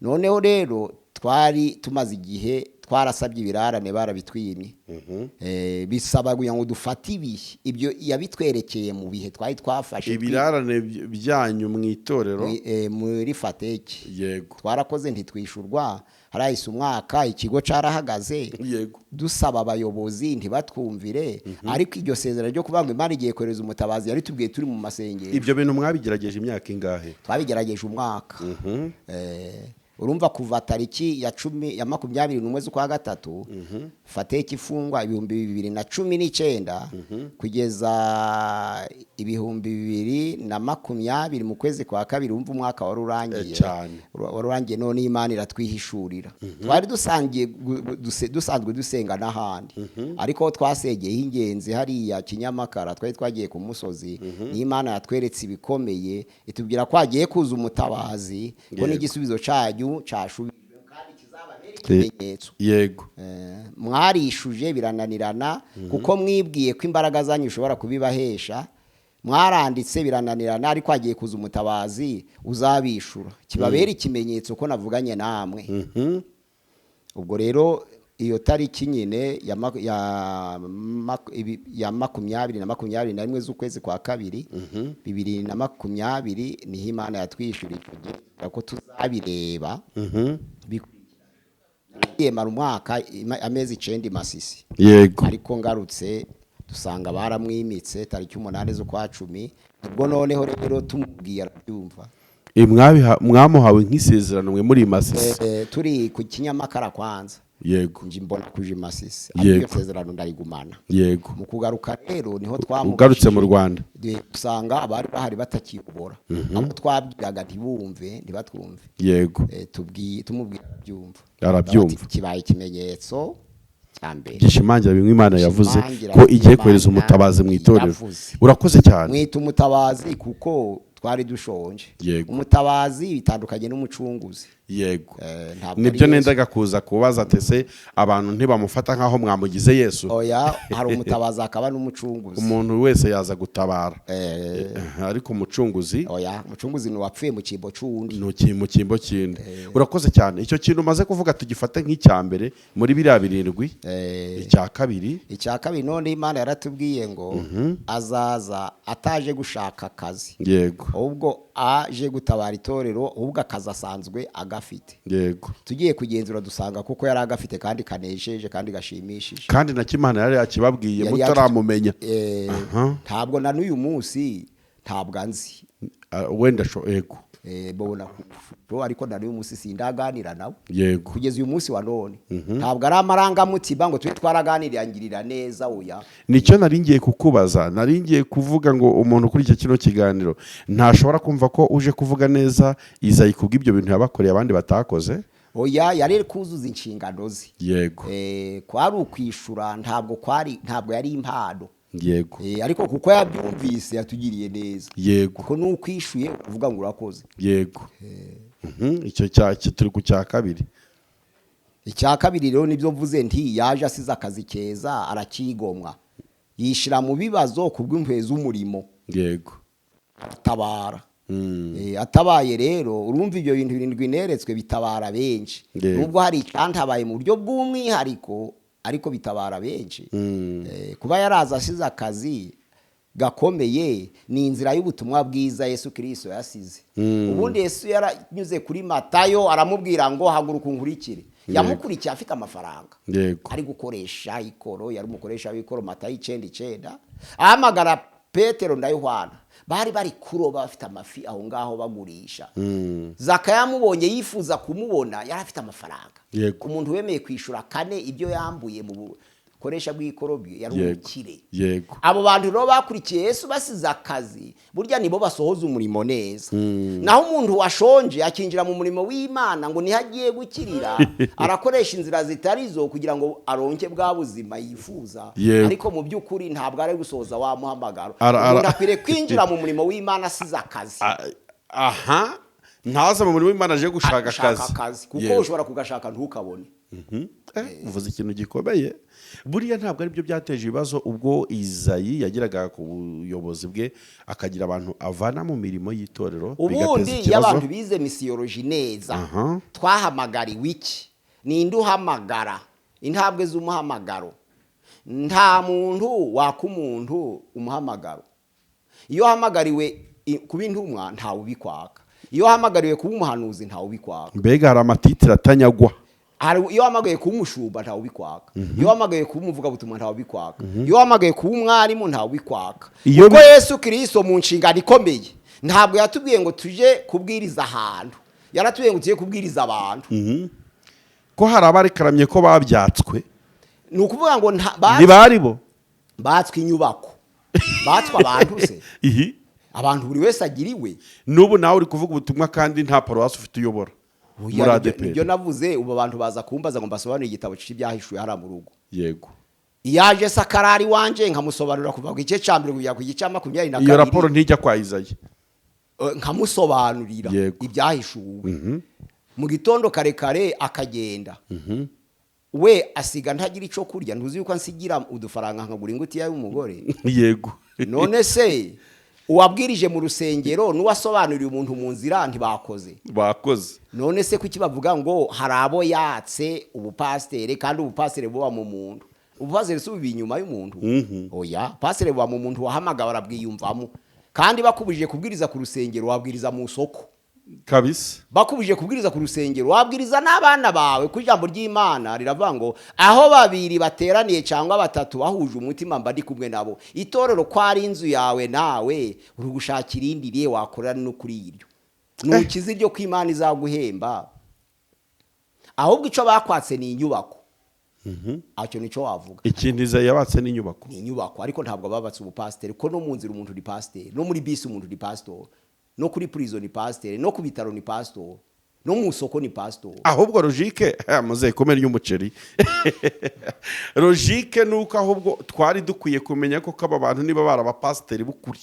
Noneho rero twari tumaze igihe twarasabye ibirarane, barabitwimye. Bisaba kugira ngo dufate ibihe. Ibyo yabitwerekeye mu bihe twari twafashe. Ibirarane byanyu mu itorero? Muri FATEC. Twarakoze ntitwishurwa, harahise umwaka, ikigo carahagaze. Dusaba abayobozi ntibatwumvire. Ariko iryo sezerano ryo kuvuga ngo Imana igiye kohereza umutabazi, yaritubwiye turi mu masengero. Ibyo bintu mwabigerageje imyaka ingahe? Twabigerageje umwaka. Urumva kuva tariki ya 10, ya 21 z'ukwa gatatu, FATEC ifungwa, 2019, kugeza 2020 mu kwezi kwa kabiri. Wumva umwaka wari urangiye. Cyane. Wari urangiye. None Imana iratwihishurira. Twari dusangiye dusanzwe dusenga n'ahandi, ariko aho twasengeye h'ingenzi hariya Kinyamakara, twari twagiye ku musozi, n'Imana yatweretse ibikomeye, itubwira ko hagiye kuza umutabazi, ko n'igisubizo cyanyu cyashubijwe kandi kizababera ikimenyetso. Mwarishuje birananirana, kuko mwibwiye ko imbaraga zanyu ushobora kubibahesha. Mwaranditse birananirana, ariko hagiye kuza umutabazi uzabishura, kibabera ikimenyetso ko navuganye namwe. Ubwo rero iyo tariki nyine ya 20 na 21 z'ukwezi kwa kabiri 2020, niho Imana yatwishyura icyo gihe ko tuzabireba bikurikirana. Umwaka, amezi 9 i Masisi. Ariko ngarutse dusanga baramwimitse tariki 8 z'ukwa 10. Ubwo noneho rero tumubwiye arabyumva. Mwamuhawe nk'isezerano mwe muri Masisi? Turi ku Kinyamakara kwanza. Nje mbona kuje i Masisi, ariko iryo sezerano ndarigumana. Mu kugaruka rero niho twamubajije. Ugarutse mu Rwanda. Usanga abari bahari batakiyobora, abo twabwiraga ntibumve, ntibatwumve. Tubwiye, tumubwira arabyumva. Arabyumva. Ati, kibaye ikimenyetso cya mbere gishimangira bimwe Imana yavuze, Gishimangira ko igiye kohereza Imana umutabazi mu itorero. yavuze. Urakoze cyane. Mwita umutabazi kuko twari dushonje. Umutabazi bitandukanye n'umucunguzi. Ntabwo ari Nibyo Yesu. nendaga kuza kubaza, tese abantu ntibamufata nk'aho mwamugize Yesu? Oya, hari umutabazi akaba n'umucunguzi. Umuntu wese yaza gutabara, ariko umucunguzi? Oya, umucunguzi ni uwapfuye mu cyimbo c'uwundi. Ntuki mu cyimbo kindi. Urakoze cyane. Icyo kintu umaze kuvuga tugifate nk'icya mbere muri biriya birindwi. Icya kabiri? Icya kabiri, none Imana yaratubwiye ngo azaza ataje gushaka akazi, ahubwo aje gutabara itorero, ahubwo akazi asanzwe agafite. Tugiye kugenzura dusanga kuko yari agafite, kandi kanejeje kandi gashimishije. Kandi na Kimana yari yakibabwiye Yari mutaramumenya. Ntabwo na n'uyu munsi ntabwo anzi. Ah, wenda yego. Babona ku ifoto, ariko na n'uyu munsi sindaganira nawe. Kugeza uyu munsi wa none ntabwo ari amarangamutima ngo tube twaraganiriye angirira neza, oya. Nicyo nari ngiye kukubaza. Nari ngiye kuvuga ngo umuntu ukurikiye kino kiganiro ntashobora kumva ko uje kuvuga neza Izayi kubw'ibyo bintu yabakoreye abandi batakoze. Oya, yari kuzuza inshingano ze. Kwari ukwishura, ntabwo kwari, ntabwo yari impano. Ariko kuko yabyumvise yatugiriye neza. Kuko n'ukwishuye uvuga ngo urakoze. Yego. Icyo cya turi ku cya kabiri. Icya kabiri rero nibyo mvuze nti yaje asize akazi keza, arakigomwa, yishira mu bibazo kubw'impuhwe z'umurimo. Atabara. Atabaye rero, urumva ibyo bintu birindwi neretswe bitabara benshi. Nubwo hari icyantabaye mu buryo bw'umwihariko, ariko bitabara benshi. Kuba yaraza asize akazi gakomeye ni inzira y'ubutumwa bwiza Yesu Kristo yasize. Ubundi Yesu yaranyuze kuri Matayo aramubwira ngo: "Haguruka unkurikire." Yamukurikiye afite amafaranga, ari gukoresha ikoro, yari umukoresha w'ikoro. Matayo 9:9. Ahamagara Petero na Yohana, bari bari kuroba, bafite amafi aho ngaho bagurisha. Zakayo yamubonye yifuza kumubona, yari afite amafaranga. Umuntu wemeye kwishyura kane ibyo yambuye mu Bukoresha bw'ikorobi yari umukire. Abo bantu rero bakurikiye Yesu basize akazi, burya nibo basohoza umurimo neza. Naho umuntu washonje akinjira mu murimo w'Imana ngo niho agiye gukirira, arakoresha inzira zitari zo kugira ngo aronke bwa buzima yifuza. Ariko mu by'ukuri ntabwo ari gusohoza wa muhamagaro. Umuntu akwiriye kwinjira mu murimo w'Imana asize akazi. Aha ntaza mu murimo w'Imana aje gushaka Ashaka akazi. akazi, kuko ushobora kugashaka ntukabone. Uvuze ikintu gikomeye. Buriya ntabwo aribyo byateje ibibazo ubwo Izayi yageraga ku buyobozi bwe, akagira abantu avana mu mirimo y'itorero, Ubundi bigateza iyo ikibazo? abantu bize missiologie neza, twahamagariwe iki? Ninde uhamagara? Intambwe z'umuhamagaro. Nta muntu waka umuntu umuhamagaro. Iyo uhamagariwe kuba intumwa, ntawe ubikwaka. Iyo uhamagariwe kuba umuhanuzi, ntawe ubikwaka. Mbega hari amatitire atanyagwa. Hari iyo uhamagaye kuba umushumba, ntawe ubikwaka. Iyo uhamagaye kuba umuvugabutumwa, ntawe ubikwaka. Iyo uhamagaye kuba umwarimu, ntawe ubikwaka. Kuko Yesu Kirisito mu nshingano ikomeye ntabwo yatubwiye ngo tujye kubwiriza ahantu, yaratubwiye ngo tujye kubwiriza abantu. Ko hari abarekaramye ko babyatswe? Ni ukuvuga ngo Ntibari bo. Batswe inyubako, batswe abantu se? Ihi. Abantu buri wese agiriwe. N'ubu nawe uri kuvuga ubutumwa kandi nta paruwasi ufite uyobora Oya, muri ADEPR. Nibyo navuze. Ubu abantu baza kumbaza ngo mbasobanurire igitabo cy'ibyahishuwe hariya mu rugo. Iyo aje se akarari iwanje, nkamusobanurira kuva ku gice cya mbere kugera ku gice cya 22. Iyo raporo ntijya kwa Izayi. Nkamusobanurira ibyahishuwe mu gitondo kare kare, akagenda we asiga ntagira icyo kurya. Ntuzi yuko ansigira udufaranga nkagura ingutiya y'umugore? None se uwabwirije mu rusengero n'uwasobanuriye umuntu mu nzira ntibakoze? Bakoze. None se kuki bavuga ngo hari abo yatse ubupasiteri, kandi ubupasiteri buba mu muntu? Ubupasiteri si buba inyuma y'umuntu. Oya, pasiteri buba mu muntu wahamagawe, arabwiyumvamo. Kandi bakubujije kubwiriza ku rusengero, wabwiriza mu isoko. Bakubujije kubwiriza ku rusengero, wabwiriza n'abana bawe, ku ijambo ry'Imana riravuga ngo aho babiri bateraniye cyangwa batatu bahuje umutima, mba ndi kumwe nabo. Itorero ko ari inzu yawe, nawe uri gushaka irindi riye wakorera no kuri iryo, nukiza iryo ko Imana izaguhemba. Ahubwo icyo bakwatse ni inyubako, icyo nicyo wavuga. Ikintu Izayi yabatse n'inyubako. Ni inyubako, ariko ntabwo babatse ubupasiteri, ko no mu nzira umuntu ni pasiteri, no muri bisi umuntu ni pasitori, no kuri prison ni pasiteri, no ku bitaro ni pasitori, no mu isoko ni pasitori. Ahubwo logique, muzehe, komera ry'umuceri, logique ni uko ahubwo twari dukwiye kumenya ko aba bantu niba bari abapasiteri b'ukuri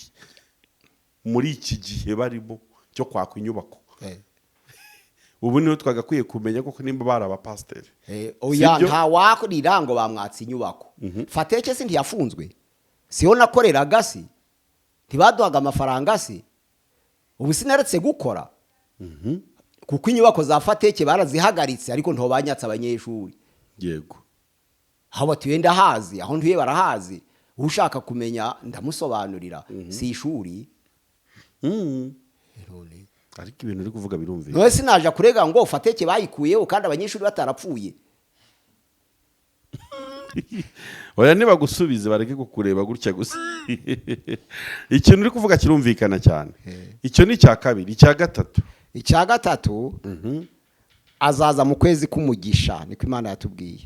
muri iki gihe barimo cyo kwaka inyubako, ubu niho twagakwiye kumenya koko nimba bari abapasiteri. Oya. Sibyo? Nta wakurira ngo bamwatse inyubako. Fateke se ntiyafunzwe? Siho nakoreraga se? Ntibaduhaga amafaranga se? Ubu sinaretse gukora kuko inyubako za Fateke barazihagaritse, ariko ntibanyatse abanyeshuri. Aho batuye ndahazi, aho ntuye barahazi. Ushaka kumenya ndamusobanurira, si ishuri. Ariko ibintu uri kuvuga birumvikana. None sinaje kurega ngo Fateke bayikuyeho kandi abanyeshuri batarapfuye? Oya, nibagusubize bareke kukureba gutya gusa. Ikintu uri kuvuga kirumvikana cyane. Icyo ni icya kabiri. Icya gatatu? Icya gatatu, azaza mu kwezi k'umugisha, niko Imana yatubwiye.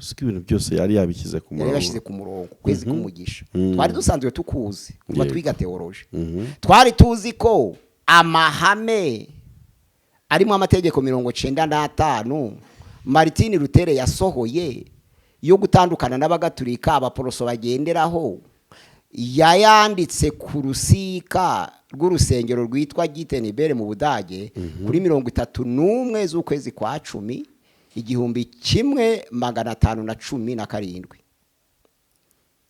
Siko ibintu byose yari yabishyize ku Yari murongo. yashyize ku murongo ukwezi k'umugisha. Twari dusanzwe tukuzi kuva twiga théologie. Twari tuzi ko amahame arimo amategeko 95 Martin Luther yasohoye yo gutandukana n'abagatulika, abaporoso bagenderaho, yayanditse ku rusika rw'urusengero rwitwa Wittenberg mu Budage kuri 31 z'ukwezi kwa 10, 1517.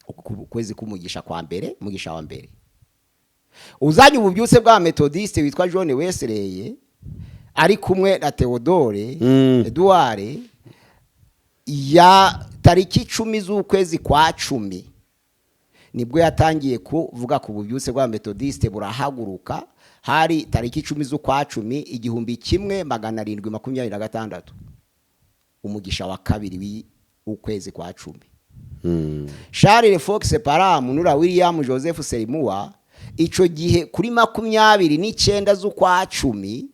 Ukwezi k'umugisha kwa mbere, umugisha wa mbere uzanye ububyutse bwa Methodiste witwa John Wesley ari kumwe na Theodore Edouard, ya tariki 10 z'ukwezi kwa 10 nibwo yatangiye kuvuga ku bubyutse bwa Methodiste, burahaguruka. Hari tariki 10 z'ukwa 10, 1726, umugisha wa kabiri w'ukwezi kwa 10. Charles Fox Parham nura William Joseph Seymour, ico gihe kuri 29 z'ukwa 10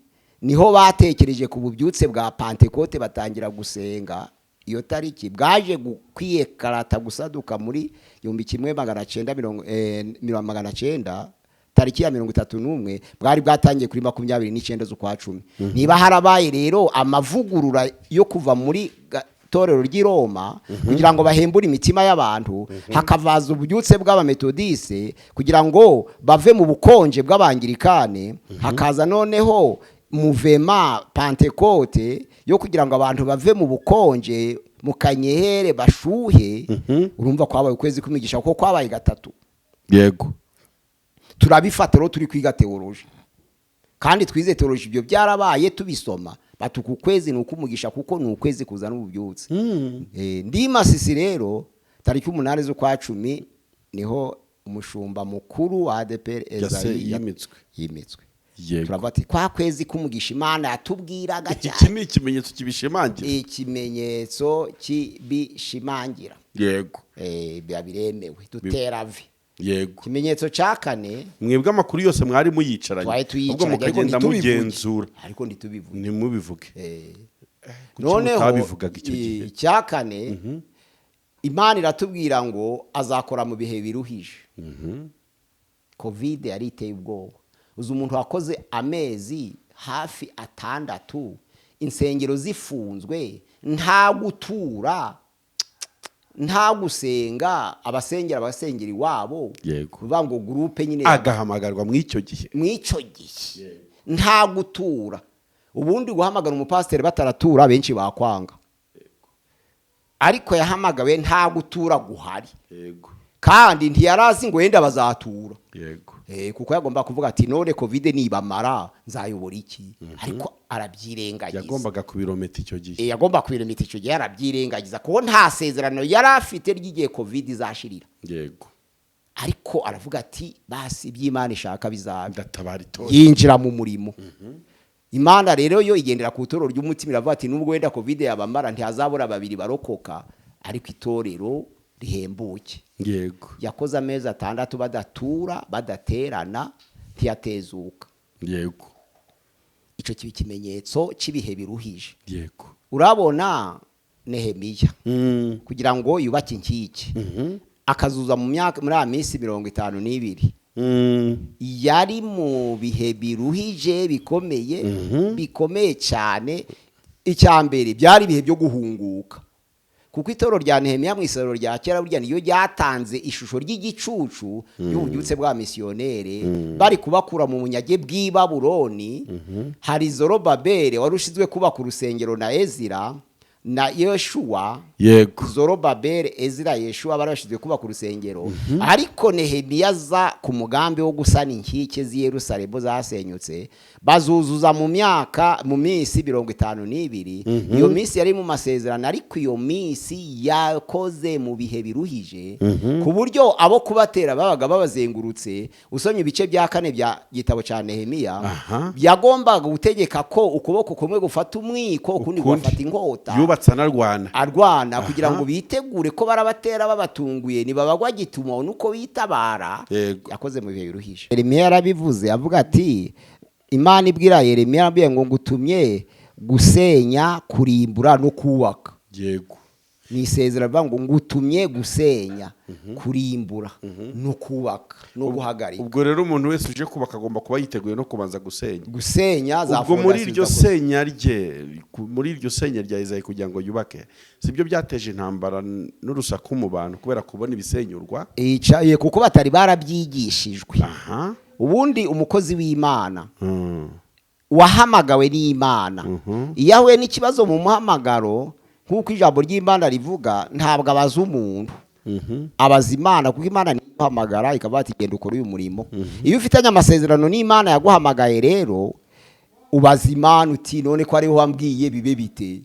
niho batekereje ku bubyutse bwa Pentecote, batangira gusenga. Iyo tariki bwaje kwiyekarata gusaduka muri 1900 900, tariki ya 31, bwari bwatangiye kuri 29 z'ukwa 10. Niba harabaye rero amavugurura yo kuva muri torero ry'i Roma kugira ngo bahembure imitima y'abantu, hakavaza ububyutse bw'abametodise kugira ngo bave mu bukonje bw'abangirikane, hakaza noneho mouvement Pentecôte yo kugira ngo abantu bave mu bukonje, mu kanyehere, bashuhe. Urumva kwabaye ukwezi kw'imigisha kuko kwabaye gatatu. Turabifata rero turi kwiga théologie, kandi twize théologie, ibyo byarabaye tubisoma, batuka ukwezi ni ukumugisha kuko ni ukwezi kuzana ububyutse. Ndi Masisi rero, tariki 8 z'ukwa 10 niho umushumba mukuru wa ADEPR Yase Ezayi yimitswe. Yimitswe. Turavuga ati kwa kwezi k'umugisha Imana yatubwiraga Iki cyane. ni ikimenyetso kibishimangira. Ikimenyetso kibishimangira. Biba biremewe, dutera vi. Ikimenyetso cya kane. Mwebwe amakuru yose mwari muyicaranye, Twari ubwo tuyicaranye, ariko mukagenda ntitubivuge. mugenzura. Ariko ntitubivuge. Ntimubivuge. Kuki Noneho mutabivugaga icyo gihe? Icya kane, Imana iratubwira ngo azakora mu bihe biruhije. Covid yari iteye ubwoba. Uzi umuntu wakoze amezi hafi 6 insengero zifunzwe, nta gutura, nta gusenga, abasengera abasengera iwabo? Kuvuga ngo groupe nyine Agahamagarwa mu icyo gihe. Mu icyo gihe nta gutura. Ubundi guhamagara umupasiteri bataratura benshi bakwanga, ariko yahamagawe nta gutura guhari. Kandi ntiyarazi ngo wenda bazatura. Kuko yagomba kuvuga ati: "None Covid nibamara nzayobora iki?" Ariko arabyirengagiza. Yagombaga kubirometa icyo gihe. Yagomba kubirometa icyo gihe, arabyirengagiza kuko nta sezerano yari afite ry'igihe Covid izashirira. Ariko aravuga ati: "Basi iby'Imana ishaka bizabe." Ndatabara itorero. Yinjira mu murimo. Imana rero yo igendera ku itorero ry'umutima, iravuga ati: "Nubwo wenda Covid yabamara, ntihazabura babiri barokoka, ariko itorero rihembuke." Yakoze amezi 6 badatura, badaterana, ntiyatezuka. Icyo kiba ikimenyetso cy'ibihe biruhije. Urabona Nehemiya, kugira ngo yubake inkike akazuza mu myaka, muri ya minsi 52, yari mu bihe biruhije bikomeye, bikomeye cyane. Icya mbere byari ibihe byo guhunguka, kuko itorero rya Nehemiya mu isezerano rya kera burya niyo ryatanze ishusho ry'igicucu y'ububyutse bwa misiyonere. Bari kubakura mu bunyage bw'i Babuloni. Hari Zorobabeli wari ushinzwe kubaka urusengero na Ezira na Yeshuwa. Zorobabeli, Ezira, Yeshuwa bari bashinzwe kubaka urusengero, ariko Nehemiya aza ku mugambi wo gusana inkike z'i Yerusalemu zasenyutse, bazuzuza mu myaka, mu minsi 52. Iyo minsi yari mu masezerano, ariko iyo minsi yakoze mu bihe biruhije, ku buryo abo kubatera babaga babazengurutse. Usomye ibice bya kane bya gitabo cya Nehemiya, yagombaga gutegeka ko ukuboko kumwe gufata umwiko, ukundi Ukundi. gufata inkota. Yubatse anarwana. Arwana kugira ngo bitegure ko barabatera babatunguye, ntibabagwa gitumo nuko bitabara. Yakoze mu bihe biruhije. Yeremiya yarabivuze, avuga ati, Imana ibwira Yeremiya, yarabwiye ngo: "Ngutumye gusenya, kurimbura no kubaka." Ni isezerano rivuga ngo: "Ngutumye gusenya, kurimbura no kubaka no guhagarika." Ubwo rero umuntu wese uje kubaka agomba kuba yiteguye no kubanza gusenya. Gusenya za Ubwo muri fondasiyo iryo zidakozwe. senya rye, muri iryo senya rya Izayi kugira ngo yubake, sibyo byateje intambara n'urusaku mu bantu kubera kubona ibisenyurwa? Yicaye kuko batari barabyigishijwe. Ubundi umukozi w'Imana wahamagawe n'Imana, iyo ahuye n'ikibazo mu muhamagaro, nk'uko ijambo ry'Imana rivuga, ntabwo abaza umuntu, abaza Imana, kuko Imana niyo iguhamagara ikavuga ati: "Genda ukore uyu murimo." Iyo ufitanye amasezerano n'Imana yaguhamagaye rero, ubaza Imana uti: "None ko ariho wambwiye, bibe bite?"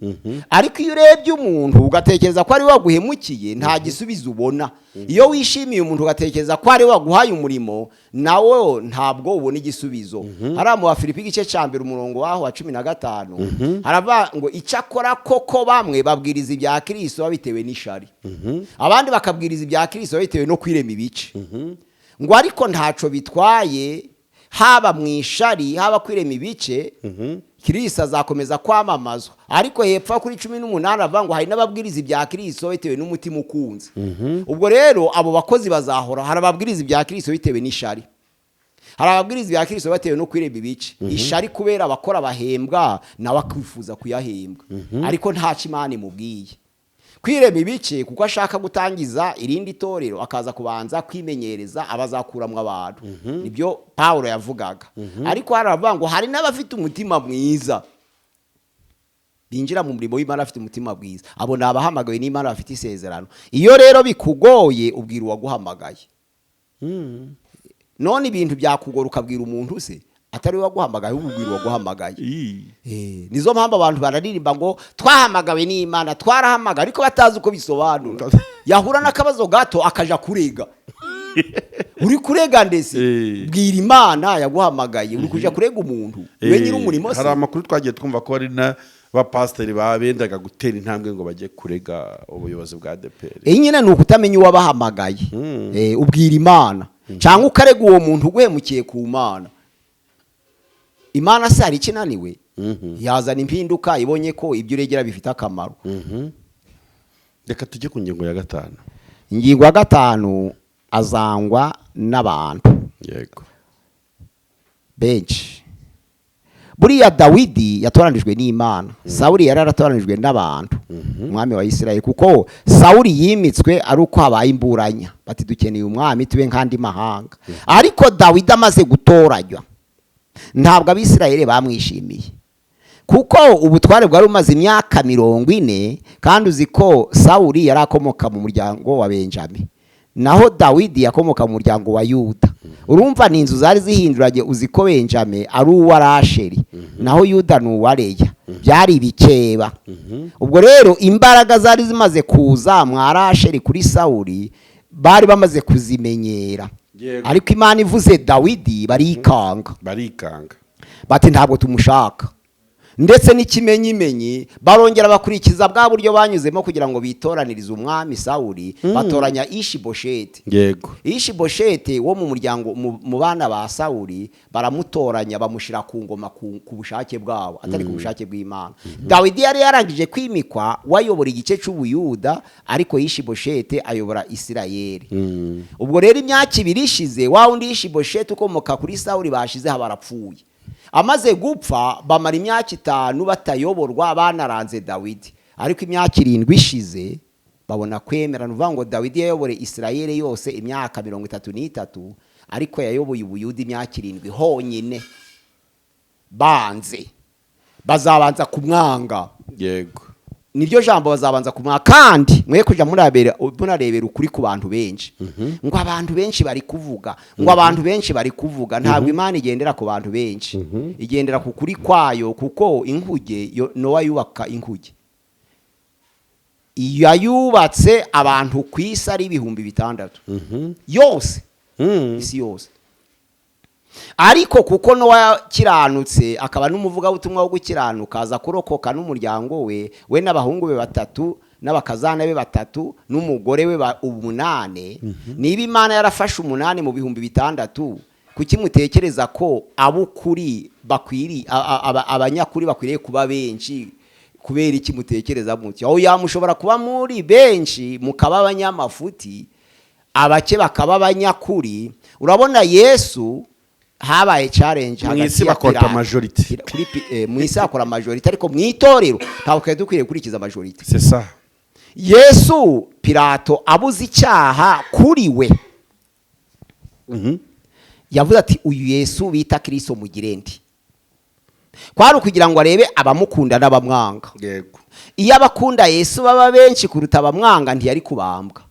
Ariko iyo urebye umuntu ugatekereza ko ari we waguhemukiye, nta gisubizo ubona. Iyo wishimiye umuntu ugatekereza ko ari we waguhaye umurimo, nawe ntabwo ubona igisubizo. Hariya mu Bafilipi igice cya mbere, umurongo waho wa 15, haravuga ngo: "Icyakora koko bamwe babwiriza ibya Kirisito babitewe n'ishari, abandi bakabwiriza ibya Kirisito babitewe no kwirema ibice." Ngo ariko ntaco bitwaye, haba mu ishari, haba kwirema ibice. Kirisi azakomeza kwamamazwa. Ariko hepfo kuri 18 avuga ngo hari n'ababwiriza ibya Kirisito bitewe n'umutima ukunze. Ubwo rero abo bakozi bazahora. Hari ababwiriza ibya Kirisito bitewe n'ishari, hari ababwiriza ibya Kirisito batewe no kwireba ibice, ishari kubera abakora bahembwa, nawe akifuza kuyahembwa, ariko ntacyo Imana imubwiye. Kwirema ibice kuko ashaka gutangiza irindi torero, akaza kubanza kwimenyereza abazakuramwo abantu. Nibyo Pawulo yavugaga. Ariko hari abavuga ngo hari n'abafite umutima mwiza binjira mu murimo w'Imana bafite umutima mwiza. Abo ni abahamagawe n'Imana, bafite isezerano. Iyo rero bikugoye, ubwira uwaguhamagaye. None ibintu byakugora ukabwira umuntu se atari we waguhamagaye? Ahubwo ubwira uwaguhamagaye. Nizo mpamvu abantu bararirimba ngo twahamagawe n'Imana, twarahamagawe, ariko batazi uko bisobanura. Yahura n'akabazo gato akaja kurega. Uri kurega ndetse? Bwira Imana yaguhamagaye. Uri kuja kurega umuntu we nyiri umurimo se? Hari amakuru twagiye twumva ko hari n'abapasiteri babendaga gutera intambwe ngo bajye kurega ubuyobozi bwa ADEPR. Iyi nyine ni ukutamenya uwabahamagaye. Ubwira Imana cyangwa ukarega uwo muntu uguhemukiye ku Mana. Imana se hari ikinaniwe? Yazana impinduka ibonye ko ibyo uregera bifite akamaro. Reka tujye ku ngingo ya 5. Ingingo ya 5, azangwa n'abantu benshi. Buriya Dawidi yatoranijwe n'Imana, Sawuli yari yaratoranijwe n'abantu, umwami wa Isirayeli, kuko Sawuli yimitswe ari uko habaye imburanya, bati dukeneye umwami tube nk'andi mahanga. Ariko Dawidi amaze gutoranywa, ntabwo Abisirayeli bamwishimiye, kuko ubutware bwari bumaze imyaka 40, kandi uzi ko Sawuli yari akomoka mu muryango wa Benjami, naho Dawidi yakomoka mu muryango wa Yuda. Urumva ni inzu zari zihinduranye. Uzi ko Benjame ari uwa Rasheli, naho Yuda ni uwa Leya. Byari ibikeba. Ubwo rero imbaraga zari zimaze kuza mwa Rasheli kuri Sawuli bari bamaze kuzimenyera. Ariko Imana ivuze Dawidi barikanga. Barikanga. Bati ntabwo tumushaka. Ndetse n'ikimenyimenyi, barongera bakurikiza bwa buryo banyuzemo kugira ngo bitoranirize umwami Sawuli, batoranya Ishibosheti. Ishibosheti wo mu muryango mu bana ba Sawuli, baramutoranya bamushyira ku ngoma ku bushake bwabo, atari ku bushake bw'Imana. Dawidi yari yarangije kwimikwa, wayobora igice cy'Ubuyuda, ariko Ishibosheti ayobora Isirayeli. Ubwo rero imyaka 2 ishize, wa wundi Ishibosheti ukomoka kuri Sawuli bashizeho barapfuye. Amaze gupfa, bamara imyaka 5 batayoborwa, banaranze Dawidi. Ariko imyaka 7 ishize babona kwemera. Ni ukuvuga ngo Dawidi yayobore Isirayeli yose imyaka 33, ariko yayoboye Ubuyuda imyaka 7 honyine. Banze bazabanza kumwanga. Niryo jambo, bazabanza kumwanga. Kandi mwe kuja munarebera ukuri ku bantu benshi, ngo abantu benshi bari kuvuga, ngo abantu benshi bari kuvuga. Ntabwo Imana igendera ku bantu benshi, igendera ku kuri kwayo. Kuko inkuge Nowa yubaka inkuge, yayubatse abantu ku isi ari 6000 yose, isi yose. Ariko kuko Nowa yakiranutse, akaba n'umuvugabutumwa wo gukiranuka, aza kurokoka n'umuryango we, we n'abahungu be 3 n'abakazana be 3 n'umugore we 8. Niba Imana yarafashe 8 mu 6000, kuki mutekereza ko abukuri bakwiri, abanyakuri bakwiriye kuba benshi? Kubera iki mutekereza mutyo? Aho yamushobora kuba muri benshi mukaba abanyamafuti, abake bakaba abanyakuri. Urabona Yesu habaye challenge Mu hagati isi ya bakora Pilato. majority. Mu isi hakora majority, ariko mu itorero ntabwo twari dukwiriye gukurikiza majority. C'est ça. Yesu, Pilato abuze icyaha kuri we, yavuze ati uyu Yesu bita Kristo mugire ndi? Kwari ukugira ngo arebe abamukunda n'abamwanga. Iyo abakunda Yesu baba benshi kuruta abamwanga, ntiyari kubambwa.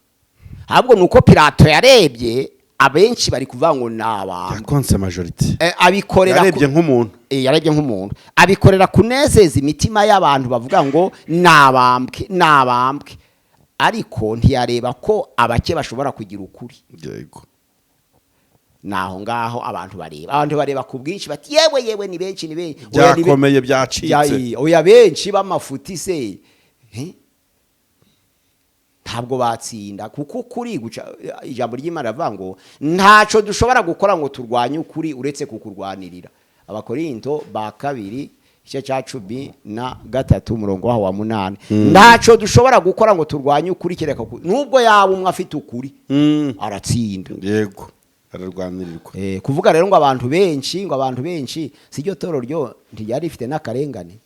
Ahubwo ni uko Pilato yarebye abenshi bari kuvuga ngo ni abantu. Yakonse majority. Abikorera Yarebye nk'umuntu. Yarebye nk'umuntu, abikorera kunezeza imitima y'abantu bavuga ngo nabambwe, nabambwe, ariko ntiyareba ko abake bashobora kugira ukuri. Naho ngaho abantu bareba ku bwinshi, bati yewe yewe, ni benshi, ni benshi. Oya, Byakomeye, byacitse. Oya, benshi b'amafuti se, ntabwo batsinda, kuko ukuri guca. Ijambo ry'Imana rivuga ngo ntaco dushobora gukora ngo turwanye ukuri uretse kukurwanirira. Abakorinto ba kabiri Igice cya 13, umurongo waho wa 8. Ntacyo dushobora gukora ngo turwanye ukuri, kereka nubwo yaba umwe afite ukuri, aratsinda. Yego, ararwanirirwa. Kuvuga rero ngo abantu benshi, ngo abantu benshi, si iryo toro ryo ntiryari rifite n'akarengane,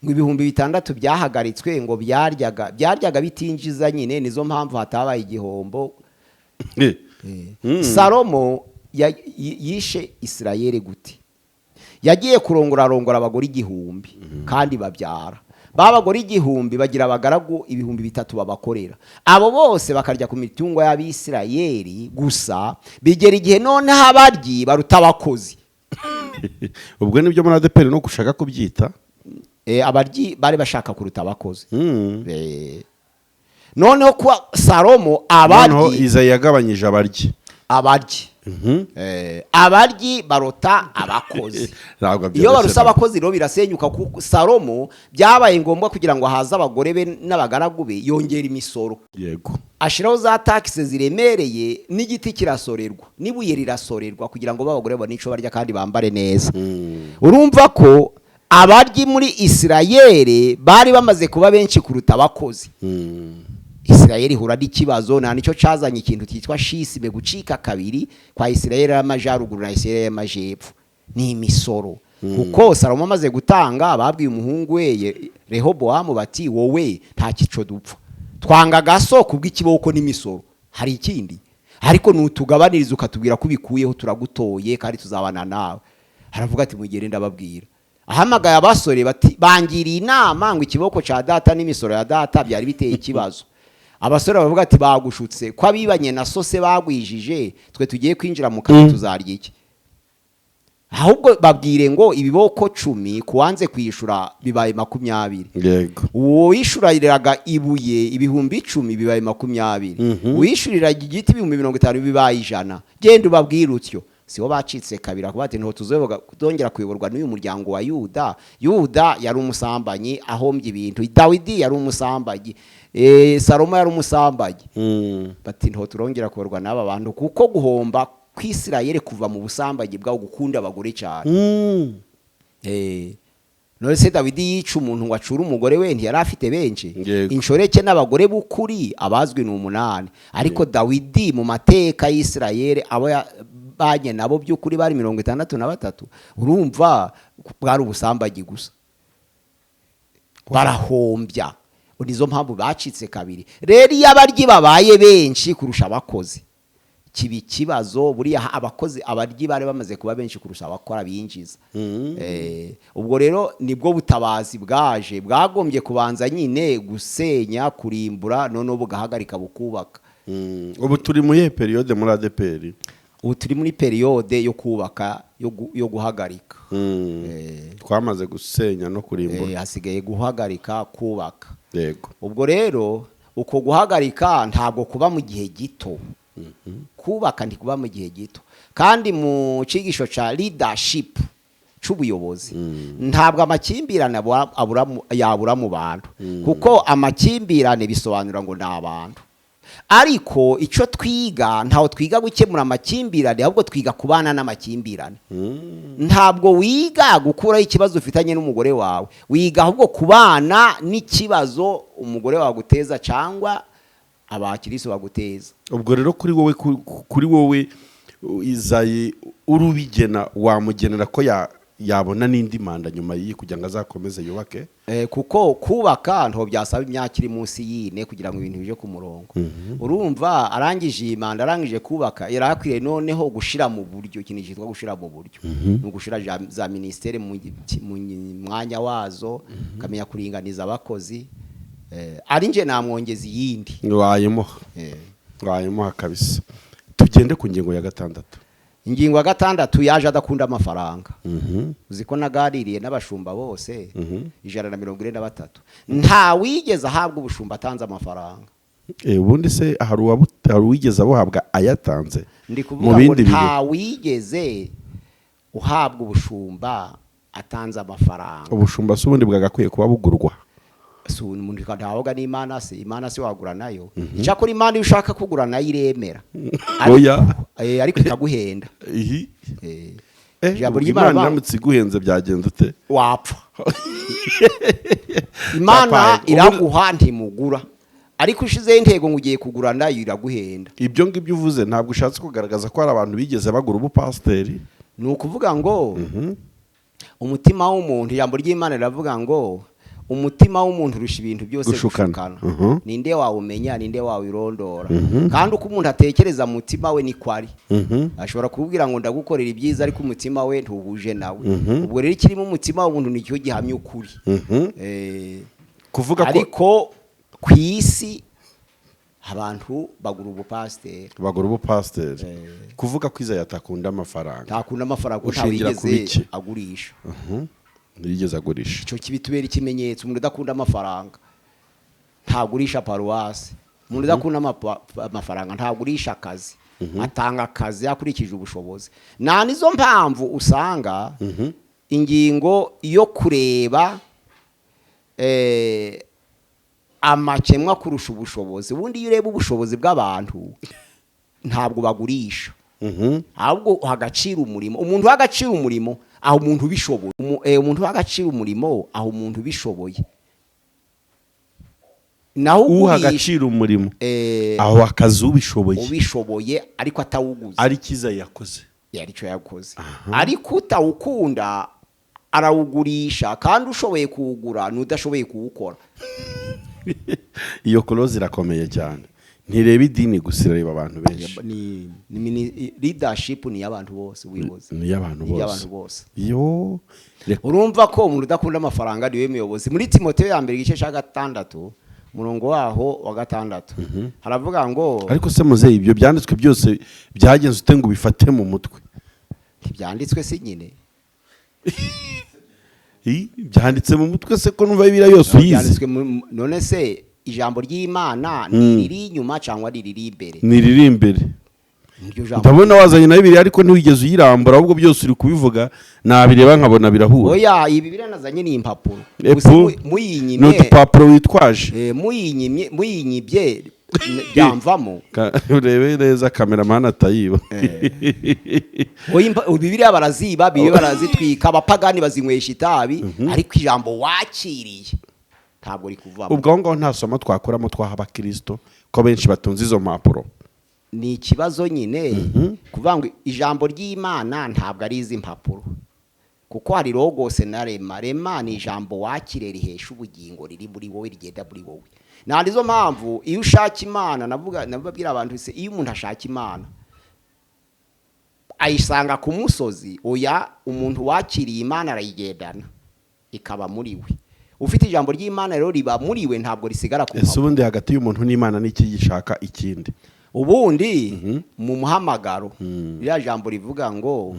ngo 6000 byahagaritswe, ngo byaryaga bitinjiza nyine, nizo mpamvu hatabaye igihombo. Salomo yishe Isirayeli gute? Yagiye kurongora, arongora abagore 1000 kandi babyara. Ba bagore 1000 bagira abagaragu 3000 babakorera, abo bose bakarya ku mitungo y'Abisirayeli gusa. Bigera igihe noneho abaryi baruta abakozi. Ubwo nibyo muri ADEPR no gushaka kubyita. Abaryi bari bashaka kuruta abakozi. Noneho kuba Salomo Noneho abaryi Izayi yagabanyije abaryi. Abaryi. Abaryi barota abakozi. Ntabwo Iyo byoroshye baruse nabwo. abakozi rero birasenyuka, kuko Salomo byabaye ngombwa kugira ngo haze abagore be n'abagaragu be, yongera imisoro, ashyiraho za taxes ziremereye, n'igiti kirasorerwa n'ibuye rirasorerwa, kugira ngo abagore babone icyo barya kandi bambare neza. Urumva ko abaryi muri Isirayeli bari bamaze kuba benshi kuruta abakozi. Isirayeli ihura n'ikibazo, nta nicyo cazanye ikintu cyitwa schisme, gucika kabiri kwa Isirayeli y'amajyaruguru na Isirayeli y'amajepfo, ni imisoro. Kuko Salomo amaze gutanga, babwiye umuhungu we Rehobowamu bati: "Wowe nta kico dupfa, twanga agaso kubw'ikiboko n'imisoro, hari ikindi, ariko nutugabaniriza ukatubwira ko ubikuyeho, turagutoye kandi tuzabana nawe." Aravuga ati: "Mugere ndababwira." Ahamagaye abasore bati: "Bangiriye inama ngo ikiboko cya data n'imisoro ya data byari biteye ikibazo." Abasore baravuga ati: "Bagushutse, ko abibanye na sose bagwijije, twe tugiye kwinjira mu kazi, tuzarya iki? Ahubwo babwire ngo ibiboko 10 kuwanze kwishyura bibaye 20." Uwo wishyuriraga ibuye 10,000 bibaye 20. Uwishyuriraga igiti 50,000 bibaye 100. Genda ubabwire utyo. Sibo bacitse kabiri, akuba ati: "Ntituzongera kuyoborwa n'uyu muryango wa Yuda." Yuda yari umusambanyi, ahombye ibintu. Dawidi yari umusambanyi, Salomo yari umusambanyi. Bati: "Nto turongera kuyoborwa n'aba bantu," kuko guhomba kw'Isirayeli kuva mu busambanyi bwawo, gukunda abagore cyane. None se Dawidi yica umuntu ngo acure umugore we, ntiyari afite benshi? Yego. Inshoreke n'abagore b'ukuri abazwi ni 8, ariko Dawidi mu mateka y'Isirayeli abo yabanye nabo by'ukuri bari 63. Urumva bwari ubusambanyi gusa, barahombya. Nizo mpamvu bacitse kabiri. Rero iyo abaryi babaye benshi kurusha abakozi, kiba ikibazo. Buriya abakozi, abaryi bari bamaze kuba benshi kurusha abakora binjiza. Ubwo rero nibwo butabazi bwaje, bwagombye kubanza nyine gusenya, kurimbura, noneho bugahagarika, bukubaka. Ubu turi muri iyihe période muri ADEPR? Ubu turi muri période yo kubaka, yo guhagarika. Twamaze gusenya no kurimbura. Hasigaye guhagarika, kubaka. Ubwo rero uko guhagarika ntabwo kuba mu gihe gito, kubaka ntikuba mu gihe gito. Kandi mu cyigisho cya leadership, cy'ubuyobozi, ntabwo amakimbirane yabura mu bantu, kuko amakimbirane bisobanura ngo ni abantu. Ariko icyo twiga, ntaho twiga gukemura amakimbirane, ahubwo twiga kubana n'amakimbirane. Ntabwo wiga gukuraho ikibazo ufitanye n'umugore wawe, wiga ahubwo kubana n'ikibazo umugore wawe aguteza cyangwa abakirisi baguteza. Ubwo rero kuri wowe Izayi urubigena, wamugenera ko yabona n'indi manda nyuma y'iyi kugira ngo azakomeze yubake? Kuko kubaka ntabwo byasaba imyaka iri munsi y'ine kugira ngo ibintu bije ku murongo. Urumva arangije iyi manda, arangije kubaka, yari akwiriye noneho gushira mu buryo ikintu cyitwa gushira mu buryo, ni ugushira za minisiteri mu mwanya wazo, akamenya kuringaniza abakozi. Ari nje namwongeza iyindi. Wayimuha. Wayimuha kabisa. Tugende ku ngingo ya 6. Ingingo ya 6, yaje adakunda amafaranga. Uzi ko naganiriye n'abashumba bose 143, nta wigeze ahabwa ubushumba atanze amafaranga. Ubundi se hari uwigeze abuhabwa ayatanze? Ndi Mu kuvuga ngo bindi bihe. nta wigeze uhabwa ubushumba atanze amafaranga. Ubushumba se ubundi bwagakwiye kuba bugurwa? Si umuntu ntawoga n'Imana se? Imana se wagura nayo? Icyakora Imana iyo ushaka kugura nayo iremera. Oya. Ariko ikaguhenda. Ihi. Ijambo Ubwo ry'Imana Imana iramutse iguhenze byagenda ute? Wapfa. Imana Papa, iraguha, ntimugura. Ariko ushizeho intego ngo ugiye kugura, nayo iraguhenda. Ibyo ngibyo uvuze, ntabwo ushatse kugaragaza ko hari abantu bigeze bagura ubupasiteri? Ni ukuvuga ngo umutima w'umuntu, ijambo ry'Imana riravuga ngo umutima w'umuntu urusha ibintu byose Gushukana. gushukana. Ninde wawumenya? Ninde wawirondora? Kandi uko umuntu atekereza mu mutima we niko ari. Ashobora kubwira ngo ndagukorera ibyiza, ariko umutima we ntuhuje nawe. Ubwo rero ikirimo umutima w'umuntu nicyo gihamya ukuri. Kuvuga ko Ariko ku isi abantu bagura ubupasiteri. Bagura ubupasiteri. Kuvuga ko Izayi atakunda amafaranga, Ntakunda amafaranga kuko ntawe ushingira ku yigeze biki? agurisha. Ntiyigeze agurisha. Icyo kibitubera ikimenyetso. Umuntu udakunda amafaranga ntagurisha paruwasi. Umuntu udakunda amafaranga ntagurisha akazi, atanga akazi akurikije ubushobozi. Nta nizo mpamvu usanga ingingo yo kureba amakemwa kurusha ubushobozi. Ubundi iyo ureba ubushobozi bw'abantu, ntabwo bagurisha, ahubwo uha agaciro umurimo. Umuntu uha agaciro umurimo aho umuntu ubishoboye. Umuntu uha agaciro umurimo aho umuntu ubishoboye, naho Uha ugurisha agaciro umurimo aho akazi ubishoboye. Ubishoboye ariko atawuguze. Ari cyiza yakoze. Yari icyo yakoze, ariko utawukunda arawugurisha, kandi ushoboye kuwugura n'udashoboye kuwukora. Iyo korozi irakomeye cyane, ntireba idini gusa, irareba abantu benshi. Ni leadership ni iy'abantu bose, ubuyobozi. Ni iy'abantu Ni bose. iy'abantu bose. Yo reka. Urumva ko umuntu udakunda amafaranga niwe muyobozi. Muri Timoteyo ya mbere, igice cya 6, umurongo waho wa 6, haravuga ngo Ariko se muzehe, ibyo byanditswe byose byagenze ute ngo ubifate mu mutwe? Ntibyanditswe si nyine? Byanditse mu mutwe se, ko numva Bibiliya yose uyizi? Byanditswe none se ijambo ry'Imana ni riri inyuma cyangwa riri imbere? Ni iriri imbere. Niryo jambo. Ndabona wazanye na Bibiliya, ariko ntiwigeze uyirambura, ahubwo byose uri kubivuga nabireba nkabona birahura. Oya, ibi biranazanye ni impapuro. Epu, Gusa ni muyinyimye udupapuro witwaje. Muyinyimye, muyinyibye byamvamo. Urebe neza kameramani atayiba. Oya, Bibiliya baraziba, Bibiliya barazitwika, abapagani bazinywesha itabi, ariko ijambo wakiriye ntabwo rikuvamo. Ubwo aho ngaho nta somo twakuramo twaha abakirisito, ko benshi batunze izo mpapuro? Ni ikibazo nyine kuvuga ngo ijambo ry'Imana ntabwo ari izi mpapuro, kuko hari logos na rhema. Rhema ni ijambo wakire rihesha ubugingo, riri muri wowe, rigenda muri wowe. Nta nizo mpamvu iyo ushaka Imana, navuga nababwira abantu se, iyo umuntu ashaka Imana ayisanga ku musozi? Oya, umuntu wakiriye Imana arayigendana, ikaba muri we. Ufite ijambo ry'Imana rero riba muri we, ntabwo risigara ku Ese mpapuro. ubundi hagati y'umuntu n'Imana n'iki gishaka ikindi? Ubundi mu muhamagaro, ririya jambo rivuga ngo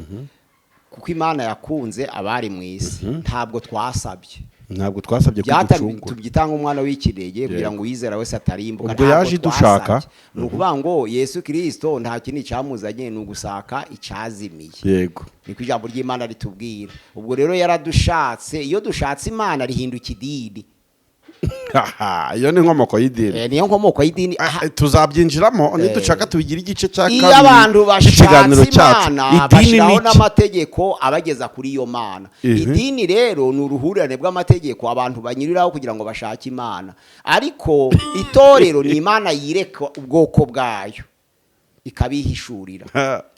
kuko Imana yakunze abari mu isi, ntabwo twasabye. Ntabwo twasabye Byatangiye kuducungura. Tubyitanga umwana w'ikinege kugira ngo uwizera wese atarimbuka. Ubwo Ntabwo yaje idushaka. twasabye. Ni ukuvuga ngo Yesu Kirisito nta kindi cyamuzanye, ni ugusaka icyazimiye. Niko ijambo ry'Imana ritubwira. Ubwo rero yaradushatse. Iyo dushatse Imana, rihinduka idini. Haha, iyo ni inkomoko y'idini. Niyo nkomoko y'idini. Tuzabyinjiramo nidushaka, tubigira igice cya Iyo kabiri abantu cy'ikiganiro bashatse cyacu. Imana, Idini bashyiraho ni iki? n'amategeko abageza kuri iyo Mana. Idini rero ni uruhurirane bw'amategeko abantu banyuriraho kugira ngo bashake Imana. Ariko itorero ni Imana yireka ubwoko bwayo, ikabihishurira,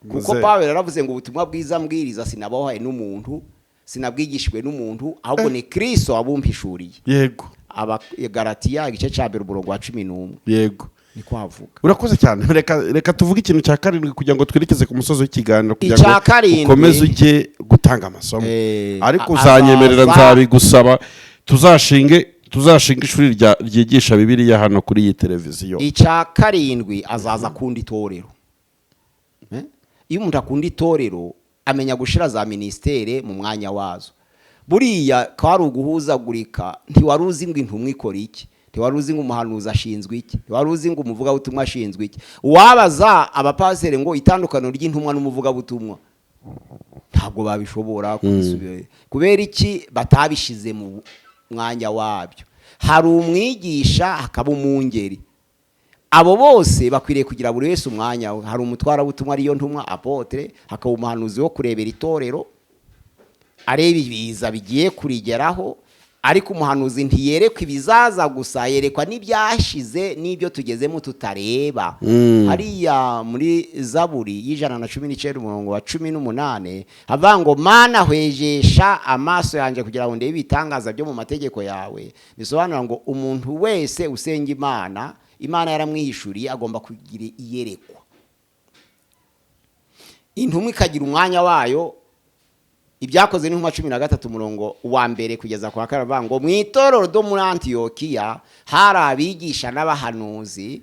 kuko Muzehe. Pawulo yaravuze ngo ubutumwa bwiza mbwiriza sinabahaye n'umuntu, sinabwigishijwe n'umuntu, ahubwo ni Kristo wabumpishuriye. Abagalatiya igice cya 1, umurongo wa 11. Niko havuga. Urakoze cyane. Reka tuvuge ikintu cya karindwi kugira ngo twerekeze ku musozi w'ikiganiro, kugira Icya ngo karindwi. ukomeze ujye gutanga amasomo. Ariko uzanyemerera, nzabigusaba, tuzashinge ishuri ryigisha Bibiliya hano kuri iyi televiziyo. Icya karindwi, azaza akunda itorero. Iyo umuntu akunda itorero, amenya gushyira za minisiteri mu mwanya wazo. Buriya kwari uguhuzagurika, ntiwari uzi ngo intumwa ikora iki, ntiwari uzi ngo umuhanuzi ashinzwe iki, ntiwari uzi ngo umuvugabutumwa ashinzwe iki. Uwabaza abapaseri ngo itandukaniro ry'intumwa n'umuvugabutumwa, ntabwo babishobora kubisubira. Kubera iki? Batabishize mu mwanya wabyo. Hari umwigisha, hakaba umwungeri. Abo bose bakwiriye kugira buri wese umwanya we. Hari umutwarabutumwa, ariyo ntumwa, apôtre, hakaba umuhanuzi wo kurebera itorero. Areba ibiza bigiye kurigeraho. Ariko umuhanuzi ntiyerekwa ibizaza gusa, yerekwa n'ibyashize n'ibyo tugezemo tutareba. Hariya muri Zaburi y'119, umurongo wa 18, havuga ngo: "Mana, hwejesha amaso yanjye kugira ngo ndebe ibitangaza byo mu mategeko yawe." Bisobanura ngo umuntu wese usenga Imana, Imana yaramwihishuriye, agomba kugira iyerekwa. Intumwa ikagira umwanya wayo. Ibyakoze n'Intumwa 13, umurongo wa 1 kugeza ku wa 2, bavuga ngo mu itorero ryo muri Antiyokiya hari abigisha n'abahanuzi.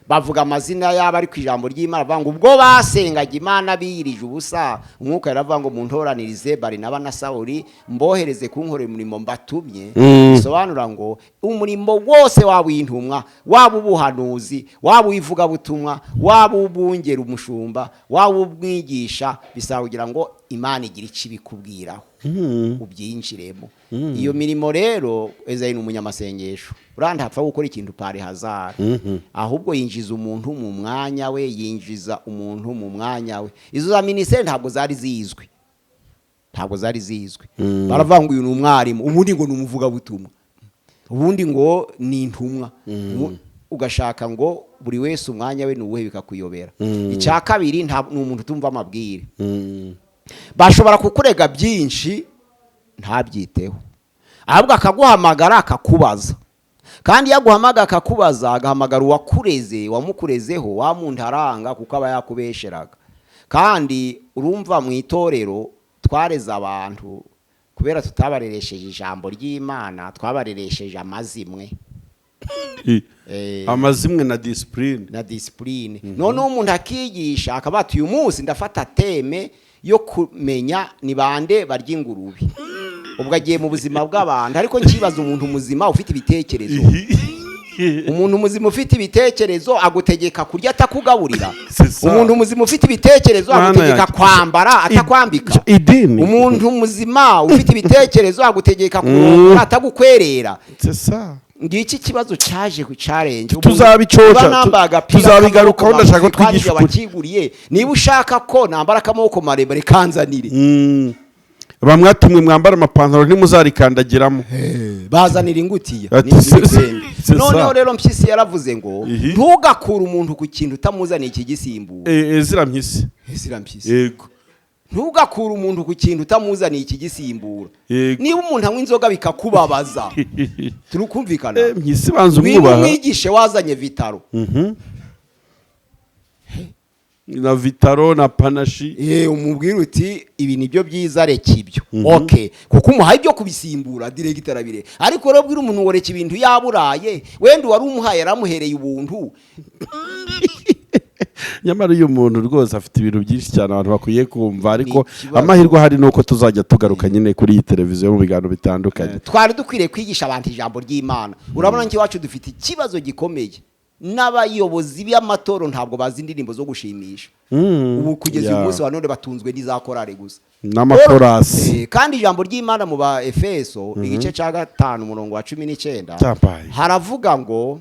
Bavuga amazina yabo, ari ku ijambo ry'Imana bavuga ngo ubwo basengaga Imana biyirije ubusa, Umwuka yaravuga ngo: "Muntoranirize Barinaba na Sawuli, mbohereze kunkorera umurimo mbatumye." Bisobanura ngo umurimo wose, waba uw'intumwa, waba ubuhanuzi, waba uw'ivugabutumwa, waba ubungera umushumba, waba umwigisha, bisaba kugira ngo Imana igire icyo ibikubwiraho, ubyinjiremo. Iyo mirimo rero, Ezayi ni umunyamasengesho. Uriya ntapfa gukora ikintu par hasard, ahubwo yinjiza umuntu mu mwanya we, yinjiza umuntu mu mwanya we. Izo za minisiteri ntabwo zari zizwi, ntabwo zari zizwi. Baravuga ngo uyu ni umwarimu, ubundi ngo ni umuvugabutumwa, ubundi ngo ni intumwa. Ugashaka ngo buri wese umwanya we ni uwuhe, bikakuyobera. Icya kabiri, ni umuntu utumva amabwire. Bashobora kukurega byinshi ntabyiteho, ahubwo akaguhamagara akakubaza. Kandi iyo aguhamagara akakubaza, agahamagara uwakureze, wamukurezeho wa muntu aranga, kuko aba yakubesheraga. Kandi urumva, mu itorero twareze abantu kubera tutabareresheje ijambo ry'Imana, twabareresheje amazimwe. Amazimwe na discipline. Na discipline. Noneho umuntu akigisha, akaba ati: "Uyu munsi ndafata thème yo kumenya ni bande barya ingurube." Ubwo agiye mu buzima bw'abantu. Ariko nkibaza, umuntu muzima ufite ibitekerezo, umuntu muzima ufite ibitekerezo agutegeka kurya atakugaburira? C'est ça. Umuntu muzima ufite ibitekerezo Mana agutegeka yanjye. kwambara atakwambika? Idini. Umuntu muzima ufite ibitekerezo agutegeka kurongora atagukwerera? C'est ça. Ngiki kibazo cyaje ku challenge. Tuzabicoca, tuzabigarukaho, ndashaka ko twigisha ukuri. Wakiguriye. Niba ushaka ko nambara akamaboko maremare, kanzanire. Bamwe ati: "Mwe mwambara amapantaro, ntimuzarikandagiramo." Bazanira ingutiya Ati, n'ibikwembe. C'est ça. Noneho rero Mpyisi yaravuze ngo Ihi. ntugakure umuntu ku kintu utamuzaniye ikigisimbura. Ezira Mpyisi. Ezira Mpyisi. Yego. Ntugakure umuntu ku kintu utamuzaniye ikigisimbura. Yego. Niba umuntu anywa inzoga bikakubabaza, turi kumvikana? Mpyisi banza Niba umwubaha. umwigishe wazanye Vitaro. Na Vitaro na Panashi. Umubwira uti: "Ibi nibyo byiza, reka ibyo." Okay, kuko umuhaye ibyo kubisimbura direct, arabire. Ariko rero bwira umuntu ngo reka ibintu yaburaye, wenda uwari umuhaye yaramuhereye ubuntu. Nyamara uyu muntu rwose afite ibintu byinshi cyane abantu bakwiye kumva, ariko Ikibazo. amahirwe ahari ni uko tuzajya tugaruka nyine kuri iyi televiziyo mu biganiro bitandukanye. Twari dukwiriye kwigisha abantu ijambo ry'Imana. Urabona nk'iwacu dufite ikibazo gikomeye n'abayobozi b'amatorero, ntabwo bazi indirimbo zo gushimisha. Ubu kugeza uyu munsi wa none batunzwe n'iza korale gusa. N'amakorasi. Kandi ijambo ry'Imana mu ba Efeso, igice cya 5, umurongo wa 19, Cyampaye. haravuga ngo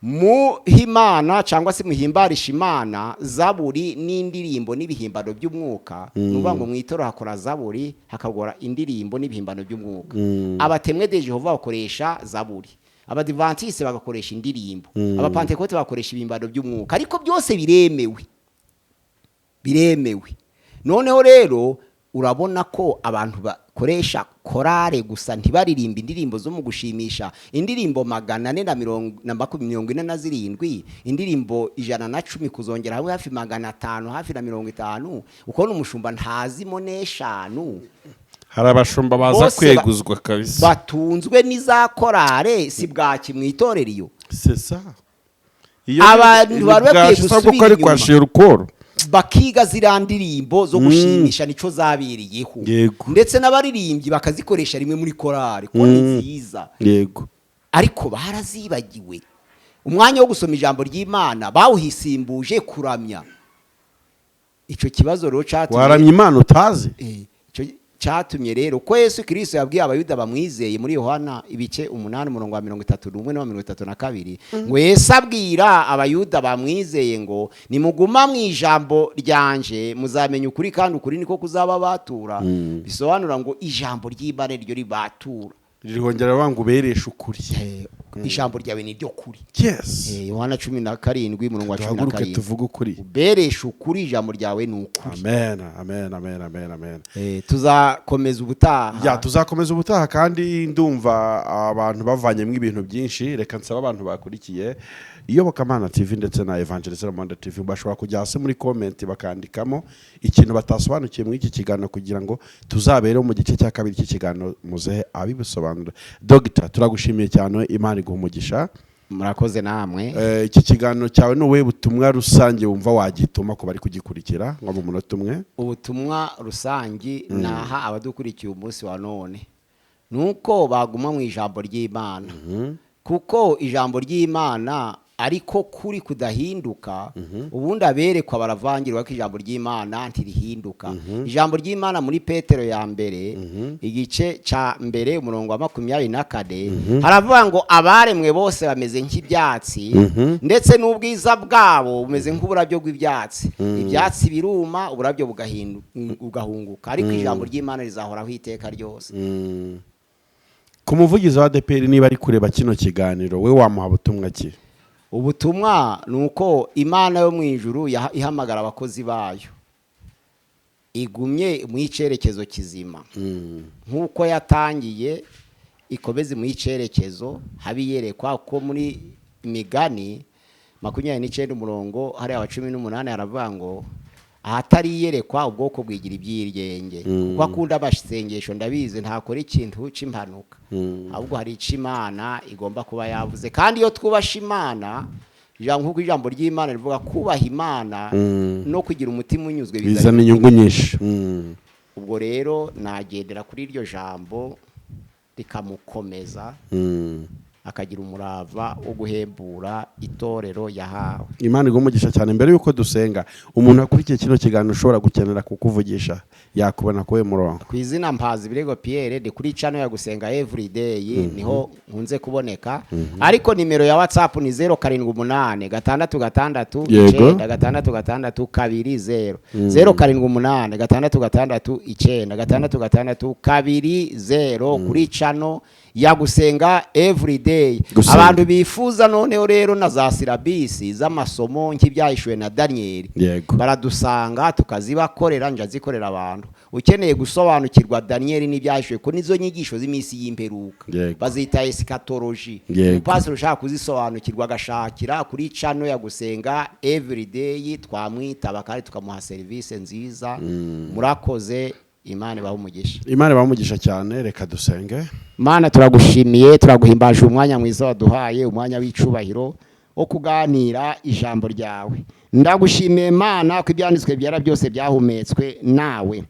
muhimana cyangwa se muhimbarisha Imana zaburi n'indirimbo n'ibihimbano by'umwuka. Ni ukuvuga ngo mu itorero hakora zaburi, hakagora indirimbo n'ibihimbano by'umwuka. Aba Témoins de Jéhovah bakoresha zaburi, Abadivantisite bagakoresha indirimbo, Abapantekote bagakoresha ibihimbano by'umwuka, ariko byose biremewe, biremewe. Noneho rero urabona ko abantu bakoresha korale gusa, ntibaririmbe indirimbo zo mu gushimisha, indirimbo magana ane na mirongo na 47, indirimbo 110, kuzongera hamwe hafi 500, hafi na 50, ukabona umushumba ntazimo n'eshanu. Hari abashumba baza Bose kweguzwa kabisa. Batunzwe n'iza korale, si bwaki mu itorero iyo. C'est ça. Iyo Abantu ni bari bakwiye bwashi, sabwo ko gusubira ari kwa inyuma. Sherukoro. Bakiga ziriya ndirimbo zo gushimisha, nico zabiriyeho. Ndetse n'abaririmbyi bakazikoresha rimwe muri korali, kuko ni nziza. Ariko barazibagiwe. Umwanya wo gusoma ijambo ry'Imana bawuhisimbuje kuramya. Icyo kibazo rero cyatumye Waramya Imana utazi. Icyo Cyatumye rero ko Yesu Kirisito yabwiye Abayuda bamwizeye muri Yohana ibice 8, umurongo wa 31 n'uwa 32, ngo Yesu abwira Abayuda bamwizeye ngo: "Nimuguma mu ijambo ryanje, muzamenya ukuri, kandi ukuri niko kuzaba batura." Bisobanura ngo ijambo ry'Imana ryo ribatura. Rirongera rivuga ngo ubereshe ukuri. Ijambo ryawe ni ryo kuri. Yohana 17, umurongo wa cumi na Duhaguruke karindwi. tuvuge ukuri. Ubereshe ukuri, ijambo ryawe ni ukuri. Amen, amen, amen, amen, amen. Tuzakomeza ubutaha. Ya, tuzakomeza ubutaha, kandi ndumva abantu bavanyemo ibintu byinshi. Reka nsaba abantu bakurikiye Iyobokamana TV ndetse na Evangelist Monde TV, bashobora kujya hasi muri comment bakandikamo ikintu batasobanukiwe muri iki kiganiro, kugira ngo tuzabere mu gice cya kabiri cy'ikiganiro muzehe abibusobanura. Dogita, turagushimiye cyane, Imana iguha umugisha. Murakoze namwe. Iki kiganiro cyawe ni ubuhe butumwa rusange wumva wagituma ku bari kugikurikira, nko mu munota umwe? Ubutumwa rusange naha abadukurikiye umunsi wa none ni uko baguma mu ijambo ry'Imana, kuko ijambo ry'Imana ariko kuri kudahinduka. Ubundi aberekwa baravangirwa ko ijambo ry'Imana ntirihinduka. Ijambo ry'Imana muri Petero ya mbere, igice cya mbere, umurongo wa 24, haravuga ngo: "Abaremwe bose bameze nk'ibyatsi, ndetse n'ubwiza bwabo bumeze nk'uburabyo bw'ibyatsi. Ibyatsi biruma, uburabyo bugahunguka, ariko ijambo ry'Imana rizahoraho iteka ryose." Ku muvugizi wa ADEPR, niba ari kureba kino kiganiro, we wamuha butumwa ki? Ubutumwa ni uko Imana yo mu ijuru ihamagara abakozi bayo, igumye mu icyerekezo kizima nk'uko yatangiye, ikomeze mu icyerekezo, habe iyerekwa ko muri Imigani 29, umurongo hariya wa 18, haravuga ngo: "Ahatari iyerekwa, ubwoko bwigira ibyirenge." Kuko akunda amasengesho, ndabizi, ntakora ikintu cy'impanuka, ahubwo hari icyo Imana igomba kuba yavuze. Kandi iyo twubashe Imana, nk'uko ijambo ry'Imana rivuga, kubaha Imana no kugira umutima unyuzwe bizana inyungu nyinshi. Ubwo rero nagendera kuri iryo jambo rikamukomeza, akagira umurava wo guhembura itorero yahawe. Imana iguha umugisha cyane. Mbere y'uko dusenga, umuntu akurikiye kino kiganiro ushobora gukenera kukuvugisha yakubona kuwe murongo? Ku izina Mpazi Birego Pierre, ni kuri channel ya Gusenga Everyday, niho nkunze kuboneka. Ariko nimero ya WhatsApp ni 078 6 6 9 6 6 2 0, 078 6 6 9 6 6 2 0, kuri channel ya Gusenga Everyday. Gusenga. Abantu bifuza noneho rero na za syllabus z'amasomo nk'ibyahishuwe na Daniel, baradusanga tukazibakorera. Njya zikorera abantu ukeneye gusobanukirwa Daniel n'ibyahishuwe, ko nizo nyigisho z'iminsi y'imperuka, bazita eschatology. Umupasiteri ushaka kuzisobanukirwa agashakira kuri channel ya Gusenga Everyday, twamwitaba kandi tukamuha serivisi nziza. Murakoze, Imana ibahe umugisha. Imana ibahe umugisha cyane. Reka dusenge. Mana, turagushimiye, turaguhimbaje umwanya mwiza waduhaye, umwanya w'icubahiro wo kuganira ijambo ryawe. Ndagushimiye Mana ko ibyanditswe byera byose byahumetswe nawe,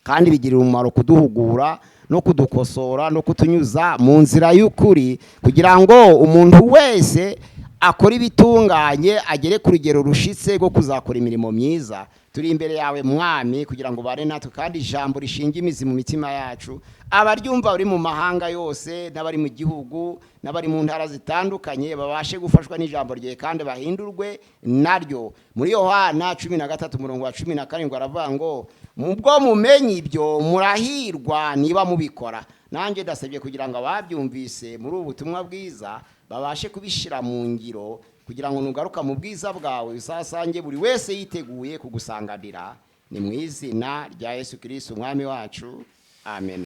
kandi bigirira umumaro kuduhugura no kudukosora no kutunyuza mu nzira y'ukuri, kugira ngo umuntu wese akore ibitunganye, agere ku rugero rushitse rwo kuzakora imirimo myiza. Turi imbere yawe Mwami, kugira ngo ubane natwe, kandi ijambo rishinge imizi mu mitima yacu. Abaryumva bari mu mahanga yose n'abari mu gihugu n'abari mu ntara zitandukanye babashe gufashwa n'ijambo rye kandi bahindurwe naryo. Muri Yohana 13, umurongo wa 17, aravuga ngo: "Mubwo mumenye ibyo, murahirwa niba mubikora." Nanjye ndasabye kugira ngo ababyumvise muri ubu butumwa bwiza babashe kubishyira mu ngiro, kugira ngo nugaruka mu bwiza bwawe uzasange buri wese yiteguye kugusanganira. Ni mu izina rya Yesu Kirisitu Umwami wacu, amen.